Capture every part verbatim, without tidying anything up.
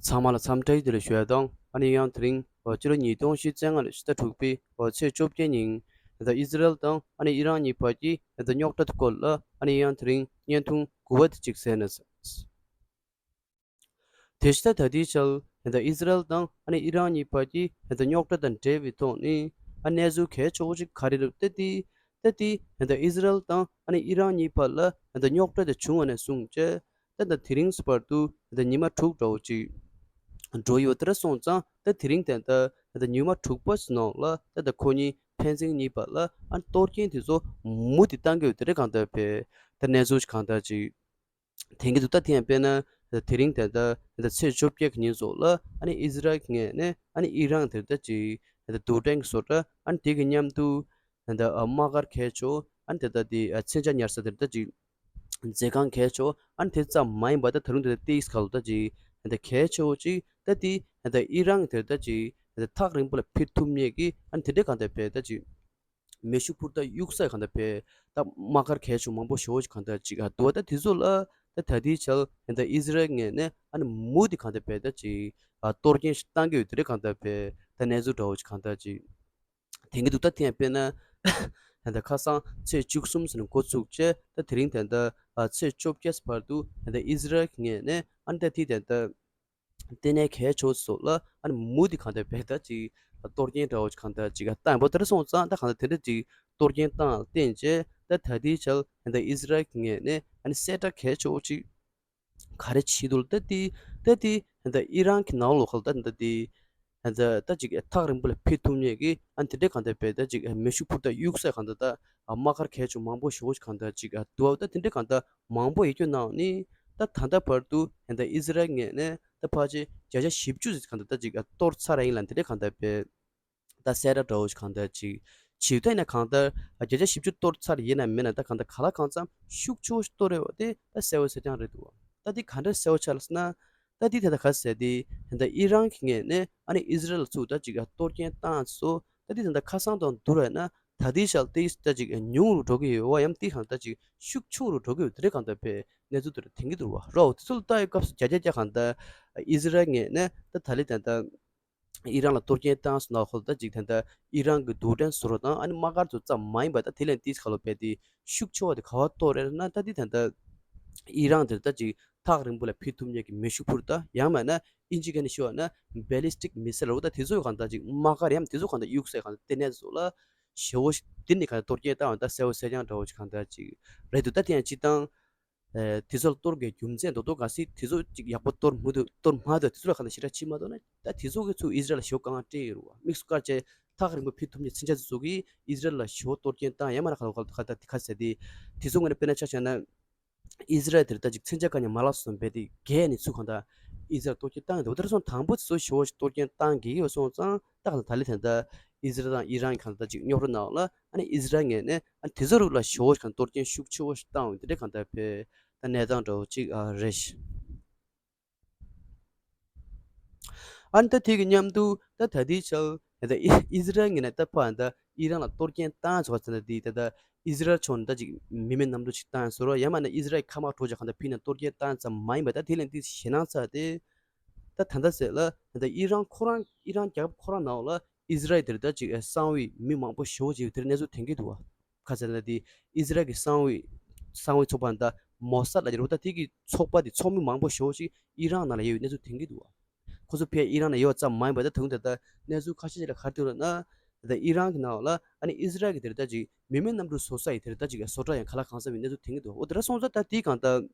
ཚང་མ་ལ་འཚམས་འདྲི་བདེ་ལེགས་ཞུ་ཡ་དང་། ཨ་ནི་ཡང་དེ་རིང་ཕྱི་ལོ་ཉིས་སྟོང་ཉི་ཤུ་རྩ་ལྔ་ལོའི་ཕྱི་ཟླ་དྲུག་པའི་ཚེས་བཅོ་བརྒྱད་ཉིན་ད་ཨི་ཟི་རལ་དང་ཨ་ནི་ཨི་རན་གཉིས་བར་གྱི་ད་རྙོག་དྲ་དེ་སྐོར་ལ་ཨ་ནི་ཡང་དེ་རིང་བརྙན་ཐུང་དགུ་པ་དེ་གཅིག་གསན་ན། དེ་ཕྱི་ཟླ་ད་ལྟའི་ཆར་ད་ཨི་ཟི་རལ་དང་ཨ་ནི་ཨི་རན་གཉིས་བར་གྱི་ད་རྙོག་དྲ་དང་འབྲེལ་བའི་ཐོག་ནས་ཨ་གནས་ཚུལ་གལ་ཆེ་བོ་ཞིག་ག་རེ་རེད་ལབ་ད་དེ། ད་དེ་ད་ཨི་ཟི་རལ་དང་ཨ་ནི་ཨི་རན་གཉིས་བར་ལ་ད་རྙོག་དྲ་དེ་བྱུང་བ་ནས་བཟུང་བྱས། ད་ད་དེ་རིང་བར་དུ་ད་ཉི་མ་དྲུག་འདྲ་བོ་ཅིག་འགྲོ་ཡོད། དེ་འདྲ་སོང་ཙང་ད་དེ་རིང་ད་ད་ད་ཉི་མ་དྲུག་པ་ཞིག་ནང་ལ་ད་ད་ཁོ་གཉིས་ཕན་ཚུན་གཉིས་བར་ལ་ཨ་གཏོར་སྐྱོན་དེ་ཚོ་མུ་མཐུད་བཏང་གི་ཡོད། དེ་འདྲ་གང་ལྟར་བས་ད་གནས་ཚུལ་ཞིག་གང་ལྟར་ཅིག་ཐོན་གྱི་འདུག་ད་དེ་ཡང་དཔེར་ན་དེ་རིང་ད་ད་ད་ཚེས་བཅོ་བརྒྱད་ཀྱི་ཉིན་སོགས་ལ་ཨ་ནི་ཨི་ཟི་རལ་གྱི་ངོས་ནས་ཨ་ནི་ཨི་རན་དེར་ད་ཅིག་ད་རྡུལ་ཕྲན་གྱི་བཟོ་གྲྭ་ཨ་ནི་དེ་གི་མཉམ་དུ་ད་ད་དམག་སྒར་གལ་ཆེ་བོ་ཨ་ནི་དེ་ད་དེ་མཚོན་ཆ་ཉར་ས་དེར་ད་ཅིག་མཛོད་ཁང་གལ་ཆེ་བོ་ཨ་ནི་དེ་ཙམ་མ་ཡིན་པ་ད་ད་རུང་དེ་ད་ཏིས་ཁ་ལོ་ད་ཅིག་ད་གལ་ཆེ་བོ་ཅིག་ད་དེ་ད་ཨི་རན་དེར་ད་ཅིག་ད་ཐག་རིང་པོ་ལ་ཕེབས་ཐུབ་མཁན་གྱི་ཨ་ནི་དེ་འདྲའི་གང་ལྟར་བས་ད་ཅིག་མེ་ཤུགས་འཕུར་མདའ་གཡུག་ས་གང་ལྟར་བས་ད་དམག་སྒར་གལ་ཆེ་མང་པོ་ཞེ་བོ་ཞིག་གང་ལྟར་ཅིག་ཨ་འདུག་ད་དེ་ཚོ་ལ་ད་ད་ལྟའི་ཆར་ད་ཨི་ཟི་རལ་ངོས་ནས་ཨ་ནི་མུ་མཐུད་གང་ལྟར་བས་ད་ཅིག་ཨ་གཏོར་སྐྱོན་ཞིག་བཏང་གི་ཡོད། དེ་འདྲ་གང་ལྟར་བས་ད་གནས་ཚུལ་འདྲ་བོ་ཞིག་གང་ལྟར་ཅིག་ཐོན་གྱི་འདུག་ད་དེ་ཡང་དཔེར་ན་ད་ད་ཁ་སང་ཚེས་བཅུ་གསུམ་ཚོ་ནས་འགོ་བཙུགས་བྱས་ད་དེ་རིང་ད་ད་ཨ་ཚེས་བཅོ་བརྒྱད་བར་དུ་ད་ད་ཨི་ཟི་རལ་ངོས་ནས་ཨ་ནི་ད་དེ་ད་ད་ལྟེ་གནས་གལ་ཆེ་བོ་སོགས་ལ་ཨ་ནི་མུ་མཐུད་གང་ལྟར་བས་ད་ཅིག་གཏོར་སྐྱོན་འདྲ་བོ་ཅིག་གང་ལྟར་ཅིག་བཏང་ཡོད། དེ་འདྲ་སོང་ཙང་ད་གང་ལྟར་དེ་འདྲ་ཅིག་གཏོར་སྐྱོན་བཏང་བརྟེན་བྱས་ད་ད་ལྟའི་ཆར་ད་ཨི་ཟི་རལ་གྱི་ངོས་ནས་ཨ་ནི་གསལ་བསྒྲགས་གལ་ཆེ་བོ་ཅིག་ག་རེ་བྱེད་འདུག་ད་དེ་ད་དེ་ད་ཨི་རན་གྱི་ནང་ལོགས་ཁ་ལ་ད་ད་དེ་ད་ད་ཅིག་ཐག་རིང་པོ་ལ་ཕེབས་ཐུབ་མཁན་གྱི་ཨ་ནི་དེ་འདྲའི་གང་ལྟར་བས་ད་ཅིག་མེ་ཤུགས་འཕུར་མདའ་གཡུག་ས་གང་ལྟར་ད་དམག་སྒར་གལ་ཆེ་མང་པོ་ཞེ་བོ་ཞིག་གང་ལྟར་ཅིག་འདུག་ད་དེ་འདྲའི་གང་ལྟར་མང་པོ་ཡོད་རྒྱུ་ནང་ནས་ད་ད་ལྟ་བར་དུ་ད་ཨི་ཟི་རལ་ངོས་ནས་ད་ཕལ་ཆེར་བརྒྱ་ཆ་བཞི་བཅུ་ཙམ་གང་ལྟར་ད་ཅིག་གཏོར་ཚར་ཡིན་ལ་དེ་འདྲའི་གང་ལྟར་བས་ད་གསལ་བསྒྲགས་འདྲ་བོ་ཞིག་གང་ལྟར་ཅིག་བྱེད་ཡོད། ད་ཡིན་ན་གང་ལྟར་བརྒྱ་ཆ་བཞི་བཅུ་གཏོར་ཚར་ཡིན་ན་མིན་ན་ད་གང་ལྟར་གང་ལ་གང་འཚམ་ཤུགས་ཆེ་བོ་ཞིག་གཏོར་རེད་བ། དེ་ད་གསལ་བོ་གསལ་རྐྱང་རེད་འདུག་ད་དེ་ག་འདྲ་གསལ་བོ་ཆགས་ལ་ཟེར་ན། ད་དེ་ད་ལྟ་ག་ཟེར་དེ་ད་ལྟ་ཨི་རན་གྱི་ངོས་ནས་ཨ་ནི་ཨི་ཟི་རལ་ཚུར་ད་ཅིག་གཏོར་སྐྱོན་བཏང་སོ། ད་དེ་ད་ལྟ་ཁ་སང་དང་བསྡུར་བ་ཡིན་ན་ད་དེའི་ཆར་དེ་ད་ཅིག་ཉུང་རུ་འགྲོ་གི་ཡོད་བ། ཡང་དེ་གང་ད་ཅིག་ཤུགས་ཆེ་རུ་འགྲོ་གི་ཡོད། དེ་འདྲ་གང་ལྟར་བས་གནས་ཚུལ་དེ་འདྲ་ཐོན་གྱི་འདུག་བ། རོ་དེ་ཚོ་ལ་ལྟ་ཡོད་སྐབས་སུ་བརྒྱ་ཆ་བརྒྱ་གང་ལྟར་ཨི་ཟི་རལ་ངོས་ནས་ད་ད་ལི་ད་ལྟ་ཨི་རན་ལ་གཏོར་སྐྱོན་བཏང་སོང་ན་ཁོ་ད་ཅིག་ད་ལྟ་ཨི་རན་གྱི་རྡུལ་ཕྲན་བཟོ་གྲྭ་དང་ཨ་ནི་དམག་སྒར་ཚོ་ཙམ་མ་ཡིན་པ་ད་དེ་ལས་ཏིས་ཁ་ལོ་བས་དེ་ཤུགས་ཆེ་བ་དེ་ག་བ་གཏོར་རེད་ན། ད་དེ་ད་ལྟ་ཨི་རན་དེར་ད་ཅིག་ཐག་རིང་པོ་ལ་ཕེབས་ཐུབ་མཁན་གྱི་མེ་ཤུགས་འཕུར་མདའ་ཡང་མིན་ན་ཨིན་ཇི་སྐད་ནས་ཤོད་ན་ballistic missile་རོ། ད་དེ་ཚོ་གང་ལྟར་ཅིག་དམག་སྒར་ཡང་དེ་ཚོ་གང་ལྟར་གཡུག་སའི་གང་ལྟར་ལྟེ་གནས་ཚོ་ལ་ཞེ་བོ་ཞིག་དེ་ནི་གང་ལྟར་གཏོར་སྐྱོན་བཏང་བ་ད་གསལ་བོ་གསལ་རྐྱང་འདྲ་བོ་ཞིག་གང་ལྟར་ཅིག་རེད་འདུག་ད་དེ་ཡང་སྤྱིར་བཏང་། ཨེ། དེ་ཚོ་ལ་གཏོར་དགོས་རྒྱུ་མཚན་རྡོག་རྡོག་ག་སྲིད་དེ་ཚོ་ཅིག་ཡག་པོ་གཏོར་མི་འདུག་གཏོར་མ་འདུག་དེ་ཚོ་ལ་གང་ལྟར་ཞེ་དྲག་བྱེད་མ་ཐུབ་ན་ད་དེ་ཚོ་གིས་ཚུར་ཨི་ཟི་རལ་ལ་ཞེ་པོ་དཀའ་ངལ་སྤྲད་ཡོད་རེད་བ། དམིགས་སུ་བཀར་བྱས་ཐག་རིང་པོ་ཕེབས་ཐུབ་མཁན་མཚོན་ཆ་དེ་ཚོ་གིས་ཨི་ཟི་རལ་ལ་ཞེ་པོ་གཏོར་སྐྱོན་བཏང་ཡ་མ་ར་ག་ལ་ག་ལ་ག་ལ་ག་ཟེར་དེ་དེ་ཚོ་ངོས་ནས་དཔེར་ན་ཆ་བཞག་ན་ཨི་ཟི་རལ་དེར་ད་ཅིག་མཚོན་ཆ་ག་ནས་མ་ལག་སོན་པས་དེ་རྒྱས་ནས་ཚུར་གང་ལྟར་ཨི་ཟི་རལ་གཏོར་སྐྱོན་བཏང་ཡོད་འདུག་དེར་སོང་དང་པོ་དེ་ཚོ་ཞེ་པོ་ཞིག་གཏོར་སྐྱོན་བཏང་གི་ཡོད་སོང་ཙང་ད་ག་ལ་ད་ལི་དེ་ད་ཨི་ཟི་རལ་དང་ཨི་རན་གང་ལྟར་ཅིག་རྙོག་དྲ་ནང་ལ་ཨ་ནི་ཨི་ཟི་རལ་ངོས་ནས་ཨ་ནི་དེ་ཚོ་རིགས་ལ་ཞེ་པོ་ཞིག་གཏོར་སྐྱོན་ཤུགས་ཆེ་བོ་ཞིག་བཏང་ཡོད། དེ་འདྲ་གང་ལྟར་བས་ད་གནས་སྟངས་འདྲ་བོ་ཅིག་ཨ་རེད་ཤག་ཨ་ནི་ད་དེ་གི་མཉམ་དུ་ད་ད་ལྟའི་ཆར་ད་ཨི་ཨི་ཟི་རལ་ངོས་ནས་ད་ཕར་ད་ཨི་རན་ལ་གཏོར་སྐྱོན་བཏང་ཚོགས་ཟེར་ན་དེ་ད་ད་ཨི་ཟི་རལ་ཕྱོགས་ནས་ད་ཅིག་མི་མེད་གནམ་གྲུ་ཅིག་བཏང་སོང་རོགས། ཡང་མིན་ན་ཨི་ཟི་རལ་གྱི་མཁའ་དམག་གྲུ་ཅིག་གང་ལྟར་ཕུད་ནས་གཏོར་སྐྱོན་བཏང་ཙམ་མ་ཡིན་པ་ད་དེ་ལས་འདི་ཞེད་སྣང་ཚ་དེ། ད་ད་ལྟ་ཟེར་ལ་ད་ཨི་རན་ཁོ་རང་ཨི་རན་རྒྱལ་ཁབ་ཁོ་རང་ནང་ལ་ཨི་ཟི་རལ་དེར་ད་ཅིག་གསང་བའི་མི་མང་པོ་ཞེ་པོ་ཅིག་དེར་གནས་ཚུལ་ཐོན་གྱི་འདུག་བ། ག་ཟེར་ན་དེ་ཨི་ཟི་རལ་གྱི་གསང་བའི་གསང་བའི་ཚོགས་པ་འདི་མོ་སཱད་ལ་ཡོད་རེད་བ། ད་དེ་གི་ཚོགས་པ་དེ་ཚོགས་མི་མང་པོ་ཞེ་པོ་ཅིག་ཨི་རན་ནང་ལ་ཡོད་པའི་གནས་ཚུལ་ཐོན་གྱི་འདུག་བ། ཁོ་ཚོ་ཕར་ཨི་རན་ལ་ཡོད་པ་ཙམ་མ་ཡིན་པར་ད་དུང་ད་ལྟ་གནས་ཚུལ་ཁ་ཤས་ཅིག་ལ་ག་རེ་ཐོན་ཡོད་ལབ་ན། ད་ལྟ་ཨི་རན་གྱི་ནང་ལ་ཨ་ནི་ཨི་ཟི་རལ་གྱི་དེར་ད་ཅིག་མི་མེད་གནམ་གྲུ་བཟོ་ས་ཡི་དེར་ད་ཅིག་བཟོ་གྲྭ་ཡང་ག་ལ་གང་འཚམ་ཡོད་གནས་ཚུལ་ཐོན་གྱི་འདུག་འོ་དེ་འདྲ་སོང་ཙང་ད་དེ་གང་ལྟར།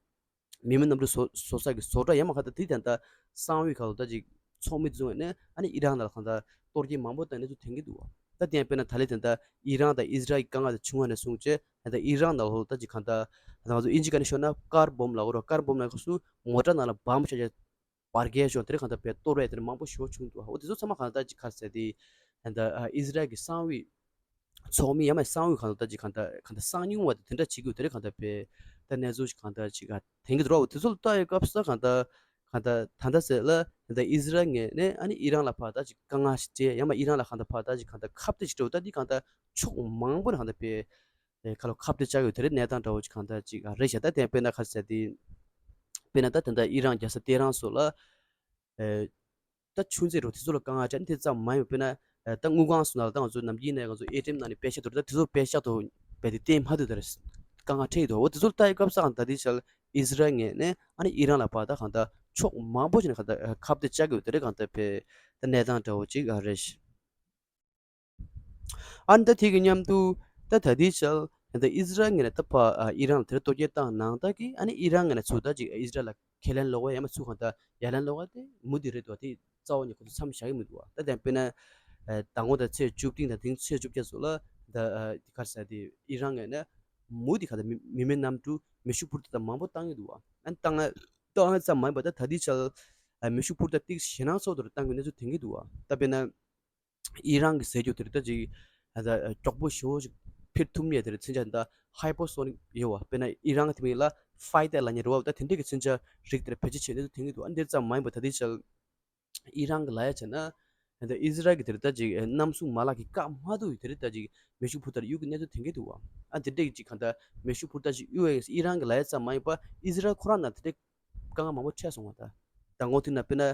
མི་མེད་གནམ་གྲུ་བཟོ་བཟོ་ས་གི་བཟོ་གྲྭ་ཡང་མ་ག་ད་དེ་དེ་འདྲ་གསང་བའི་ཁ་ལོ་ད་ཅིག་ཚོགས་མི་བཟུང་བ་ནས་ཨ་ནི་ཨི་རན་ནང་ལ་གང་ལྟར་གཏོར་སྐྱོན་མང་པོ་བཏང་གནས་ཚུལ་ཐོན་གྱི་འདུག་བ། ད་དེ་ཡང་དཔེར་ན་ད་ལི་དེ་འདྲ་ཨི་རན་དང་ཨི་ཟི་རལ་གྱི་དཀའ་ངལ་དེ་བྱུང་བ་ནས་བཟུང་བྱས་ད་ལྟ་ཨི་རན་ནང་ལ་ད་ཅིག་གང་ལྟར་ད་ང་ཚོ་ཨིན་ཇི་སྐད་ནས་ཤོད་ན་ཀར་བོམ་ལབ་དགོས་རེད་བ། ཀར་བོམ་ལབ་སྐབས་སུ་མོ་ཊ་ནང་ལ་བམ་བཞག་བྱས་བར་བརྒལ་ཤོག་དེ་འདྲ་གང་ལྟར་བས་གཏོར་བས་དེ་འདྲ་མང་པོ་ཞེ་པོ་བྱུང་འདུག་འོ་དེ་ཚོ་ཚང་མ་གང་ལྟར་ཅིག་ག་རེ་ཟེར་དེ་ད་ཨི་ཟི་རལ་གྱི་གསང་བའི་ཚོགས་མི་ཡང་མིན་གསང་བའི་གང་ལྟར་ཅིག་གང་ལྟར་གང་ལྟར་གསང་མྱོང་བ་དེ་འདྲ་བྱེད་དགོས་དེ་འདྲ་གང་ལྟར་བས་ད་གནས་ཚུལ་ཅིག་གང་ལྟར་ཅིག་ག་ཐོན་གྱི་འདུག་འོ་དེ་ཚོ་ལ་ལྟ་ཡོད་སྐབས་སུ་གང་ལྟར་གང་ལྟར་ད་ལྟ་ཟེར་ལ་ད་ལྟ་ཨི་ཟི་རལ་ངོས་ནས་ཨ་ནི་ཨི་རན་ལ་ཕར་ད་ཅིག་དཀའ་ངལ་ཞིག་སྤྲད། ཡང་མིན་ཨི་རན་ལ་གང་ལྟར་ཕར་ད་ཅིག་གང་ལྟར་ཁ་གཏད་ཅིག་སྤྲད། ད་འདི་གང་ལྟར་ཕྱོགས་མང་པོ་ནས་གང་ལྟར་བས་ཁ་ལོ་ཁ་གཏད་བཅག་ཡོད་དེ་རེད། གནས་སྟངས་འདྲ་བོ་ཅིག་གང་ལྟར་ཅིག་རེད་ཤག་ད་དེ་དཔེར་ན་ག་རེ་ཟེར་དེ་དཔེར་ན་ད་དེ་འདྲ་ཨི་རན་རྒྱལ་ས་ཏེ་རན་སོགས་ལ་ ཨེ་ད་ཆུ་མཛོད་རོ་དེ་ཚོ་ལ་དཀའ་ངལ་འཕྲད་དེ་ཙམ་མ་ཡིན་པ། དཔེར་ན་ཨེ་ད་དངུལ་ཁང་སོགས་ནང་ལ་ད་ང་ཚོ་ནམ་རྒྱུན་ནས་ང་ཚོ་ཨེ་ཊི་ཨེམ་ནང་ནས་པེ་ཤག་དོར་ད་དེ་ཚོ་པེ་ཤག་ཏུ་རྦད་དེ་བཏོན་མ་ཐུབ་དེ་དཀའ་ངལ་འཕྲད་ཡོད་དོ། འོ་དེ་ཚོ་ལ་ལྟ་ཡི་སྐབས་སུ་གང་ད་དེ་ཆ་ཨི་ཟི་རལ་ངོས་ནས་ཨ་ནི་ཨི་རན་ལ་ཕར་ད་གང་ད་ཕྱོགས་མང་པོ་ཞིག་ནས་གང་ད་ཁ་གཏད་བཅག་གི་ཡོད་དེ་རེད། གང་ད་ཕེ་ད་གནས་སྟངས་འདྲ་བོ་ཅིག་ཨ་རེད་ཤག་ཨ་ནི་ད་དེ་གི་མཉམ་དུ་ད་ད་ལྟའི་ཆར་ད་ཨི་ཟི་རལ་ངོས་ནས་ད་ཕར་ཨ་ཨི་རན་ལ་དེར་གཏོར་རྒོལ་བཏང་གནང་ད་གི་ཨ་ནི་ཨི་རན་ངོས་ནས་ཚུར་ད་ཅིག་ཨི་ཟི་རལ་ལ་ཁས་ལེན་ལོག་པ་ཡང་མ་ཚུར་གང་ད་ཡ་ལན་ལོག་པ་དེ་མུ་མཐུད་རེད་འདུག་བ། དེ་རྩ་བ་ནས་ཁོ་ཚོ་མཚམས་བཞག་གི་མི་འདུག་བ། ད་དེ་དཔེར་ན་ཨ་ཟླ་ངོ་ད་ཚེས་བཅུ་བདུན་དང་དེ་རིང་ཚེས་བཅོ་བརྒྱད་ཚོ་ལ་ད་ཨ་དེ་ག་རེ་ཟེར་དེ་ཨི་རན་ངོས་ནས་མུ་མཐུད་གང་ད་མི་མི་མེད་གནམ་གྲུ་མེ་ཤུགས་འཕུར་མདའ་དང་མང་པོ་བཏང་གི་འདུག་བ། ཨ་ནི་བཏང་བཏང་ཙམ་མ་ཡིན་པ་ད་ད་ལྟའི་ཆར་ཨ་མེ་ཤུགས་འཕུར་མདའ་ཏིག་ཞེད་སྣང་ཚོགས་འདུར་བཏང་གི་གནས་ཚུལ་ཐོན་གི་འདུག་བ། ད་དཔེར་ན། ཨི་རན་གྱི་ཟེར་རྒྱུ་དེ་རེད་ད་ཅིག་ཨ་ད་མགྱོགས་པོ་ཞེ་པོ་ཅིག་འཕུར་ཐུབ་མཁན་དེ་རེད། མཚོན་ཆ་ད་ཧའི་པར་སོ་ནིག་ཡོད་བ། དཔེར་ན་ཨི་རན་གྱི་དེ་མིང་ལ་ཕའི་ཊར་ལབ་མཁན་རེད་བ། ད་དེ་འདྲས་ཀྱི་མཚོན་ཆ་རིགས་དེར་བེད་སྤྱོད་བྱས་ནས་དུ་ཐོན་གྱི་འདུག་ཨ་འདིར་ཙམ་མ་ཡིན་པ་ད་ལྟའི་ཆར་ཨི་རན་གྱི་ལབ་ཡ་བྱས་ན་ད་ཨི་ཟི་རལ་གྱི་དེ་རེད་ད་ཅིག་གནམ་སྲུང་མ་ལག་གི་བཀག་མ་ཐུབ་ཡི་དེ་རེད་ད་ཅིག་མེ་ཤུགས་འཕུར་མདའ་གཡུག་གི་གནས་ཚུལ་ཐོན་གྱི་འདུག་བ། ཨ་དེ་འདྲས་ཀྱི་ཅིག་གང་ལྟར་མེ་ཤུགས་འཕུར་མདའ་ཅིག་གཡུག་ཡ་ཡིན། ཨི་རན་གྱི་ལབ་ཡ་ཙམ་མ་ཡིན་པ་ཨི་ཟི་རལ་ཁོ་རང་ནང་དེ་འདྲས་དཀའ་ངལ་མང་པོ་འཕྲད་སོང་བ། ད་ད་ངོ་དེ་ན་དཔེར་ན་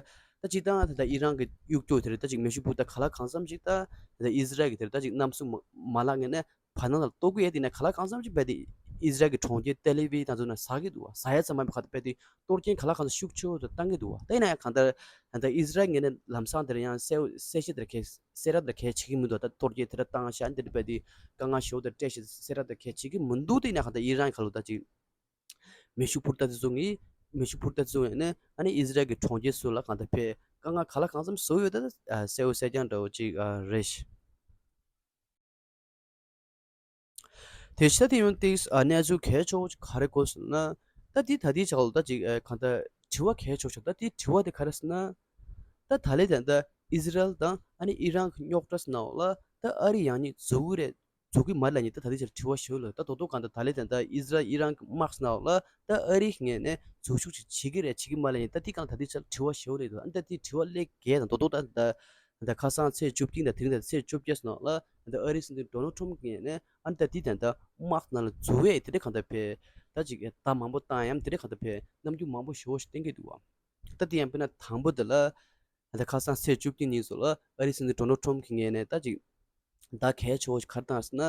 ད་སྤྱིར་བཏང་ད་ལྟ་ཨི་རན་གྱི་གཡུག་རྒྱུ་དེ་རེད་ད་ཅིག་མེ་ཤུགས་འཕུར་མདའ་ག་ལ་གང་འཚམ་ཅིག་ད་ད་ལྟ་ཨི་ཟི་རལ་གྱི་དེ་རེད་ད་ཅིག་གནམ་སྲུང་མ་མ་ལག་ངོས་ནས་བར་སྣང་ལ་གཏོར་གི་ཡོད། དེ་ནས་ག་ལ་གང་འཚམ་ཅིག་རྦད་དེ་ཨི་ཟི་རལ་གྱི་གྲོང་ཁྱེར་ཏེལ་ཨ་བིབ་དང་ཚོ་ན་ཟ་གི་འདུག་བ། ཟ་ཡ་ཙམ་མ་ཡིན་པ་ག་ད་རྦད་དེ་གཏོར་སྐྱོན་ག་ལ་གང་འཚམ་ཤུགས་ཆེ་བོ་དུ་བཏང་གི་འདུག་བ། ད་ཡིན་ན་ཡང་གང་ལྟར་ད་ལྟ་ཨི་ཟི་རལ་ངོས་ནས་ལམ་སང་དེར་ཡང་གསལ་གསལ་བཤད་དེར་གས་གསལ་བསྒྲགས་དེར་གས་བྱེད་ཀྱི་མི་འདུག་ད་གཏོར་སྐྱོན་དེ་འདྲ་བཏང་ཤག་འདི་རྦད་དེ་དཀའ་ངལ་ཞེ་པོ་དེ་སྤྲད་ཤག་གསལ་བསྒྲགས་དེར་གས་བྱེད་ཀྱི་མི་འདུག་དེ་ཡིན་ན་གང་ལྟར་ཨི་རན་ག་ལོ་ད་ཅིག་མེ་ཤུགས་འཕུར་མདའ་དེ་ཚོ་ངི་མེ་ཤུགས་འཕུར་མདའ་དེ་ཚོ་ཡིན་ནས་ཨ་ནི་ཨི་ཟི་རལ་གྱི་གྲོང་ཁྱེར་སུ་ལ་གང་ལྟར་ཕེ་དཀའ་ངལ་ག་ལ་གང་འཚམ་བཟོ་ཡོད་ད་གསལ་བོ་གསལ་རྐྱང་འདྲ་བོ་ཅིག་རེད་ཤག་དེ་ཤ་དེ་ཡོང་ཏིག་གནས་ཚུལ་གལ་ཆེ་བོ་ཅིག་ག་རེ་གོ་སོང་ན། ད་དེ་ད་དེ་ཆག་ལ་ད་ཅིག་གང་ལྟར་དྲི་བ་གལ་ཆེ་བོ་ཞིག་ད་དེ་དྲི་བ་དེ་ག་རེ་ཟེར་ན། ད་ད་ལེ་ད་ད་ཨི་ཟི་རལ་དང་ཨ་ནི་ཨི་རན་གྱི་རྙོག་དྲ་ཟེར་ནའོ་ལ་ད་ཨ་རི་ཡང་ཉིད་འཛུགས་གི་རེད། འཛུགས་གི་མ་རེད་ལབ་ཉིད་ད་ད་ལྟའི་ཆར་དྲི་བ་ཞིག་ལ་ད་དོ་དོ་གང་ད་ད་ལེ་ད་ད་ཨི་ཟི་རལ་ཨི་རན་གྱི་དམག་ཟེར་ནའོ་ལ་ད་ཨ་རིའི་ངོས་ནས་འཛུགས་ཤུགས་ཅིག་བྱེད་ཀྱི་རེད་བྱེད་ཀྱི་མ་རེད་ལབ་ཉིད་ད་དེ་གང་ད་ལྟའི་ཆར་དྲི་བ་ཞིག་རེད་འདུག་ཨ་ད་དེ་དྲི་བ་སླེབས་གས་དང་དོ་དོ་ད་ད་ད་ཁ་སང་ཚེས་བཅུ་བདུན་དང་དེ་རིང་ད་ཚེས་བཅོ་བརྒྱད་ཟེར་ནའོ་ལ་ད་ཨ་རིའི་སྲིད་འཛིན་ཌོ་ནལ་ཊམ་གྱི་ངོས་ནས་ཨ་ད་དེ་ད་ད་དམག་ནང་ལ་འཛུལ་བས་དེ་འདྲ་གང་ད་ཕེ་ད་ཅིག་ད་མང་པོ་བཏང་ཡང་དེ་འདྲ་གང་ད་ཕེ་རྣམ་འགྱུར་མང་པོ་ཞིག་བསྟན་གྱི་འདུག་བ། ད་དེ་ཡང་དཔེར་ན་དང་པོ་དེ་ལ་ད་ཁ་སང་ཚེས་བཅུ་བདུན་ཉིན་སོགས་ལ་ཨ་རིའི་སྲིད་འཛིན་ཌོ་ནལ་ཊམ་གྱི་ངོས་ནས་ད་ཅིག་ད་གལ་ཆེ་བོ་ཞིག་ག་རེ་བཏང་ཟེར་ན།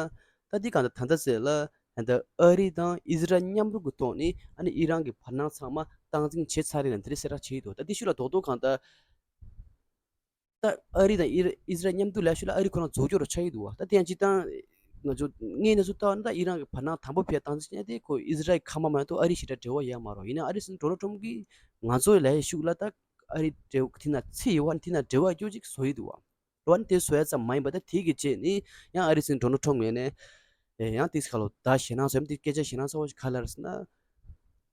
ད་འདི་གང་ལྟར་ད་ལྟ་ཟེར་ལ་ད་ཨ་རི་དང་ཨི་ཟི་རལ་མཉམ་རུབ་ཀྱི་ཐོག་ནས་ཨ་ནི་ཨི་རན་གྱི་བར་སྣང་ཚང་མ་སྟངས་འཛིན་བྱས་ཚར་རེད་ལ་འདི་རེད་གསལ་བསྒྲགས་བྱས་ཡོད་འདུག་ད་འདི་ཤུ་ལ་རྡོག་རྡོག་གང་ལྟར་ད་ཨ་རི་དང་ཨི་ཨི་ཟི་རལ་མཉམ་དུ་ལས་ཤུ་ལ་ཨ་རི་ཁོ་རང་རྫོགས་སྐྱོར་རུ་ཆགས་ཡོད་འདུག་ད་དེ་ཡང་སྤྱིར་བཏང་ང་ཚོ་དངོས་གནས་སུ་ལྟ་བ་ན་ད་ཨི་རན་གྱི་བར་སྣང་དང་པོ་ཕེབས་སྟངས་འཛིན་བྱས་ཏེ་ཁོ་ཨི་ཟི་རལ་གྱི་ཁ་མ་མ་གཏོགས་ཨ་རི་ཞེ་དྲག་འབྲེལ་བ་ཡོད་མ་རེད། ཡིན་ན་ཨ་རི་སྲིད་འཛིན་ཌོ་ནལ་ཊམ་གྱིས་ང་ཚོ་ལས་ཤུ་ལ་ད་ཨ་རི་འབྲེལ་དེ་ན་ཚེ་ཡི་བ་དེ་ན་འབྲེལ་བ་སྐྱོ་ཅིག་བཟོ་ཡི་འདུག་བ། རོ་ཨན་དེ་བཟོ་ཡ་ཙམ་མ་ཡིན་པ་ད་དེ་གི་རྗེས་ནི་ཡང་ཨ་རི་སྲིད་འཛིན་ཌོ་ནལ་ཊམ་ངོས་ནས་ཨེ་ཡང་ཏིག་ཁ་ལོ་ད་ཞེད་སྣང་ཚོ་ཡང་ཏིག་སྐད་ཆ་ཞེད་སྣང་ཚ་བོ་ཞིག་ག་ལ་རེད་ཟེར་ན།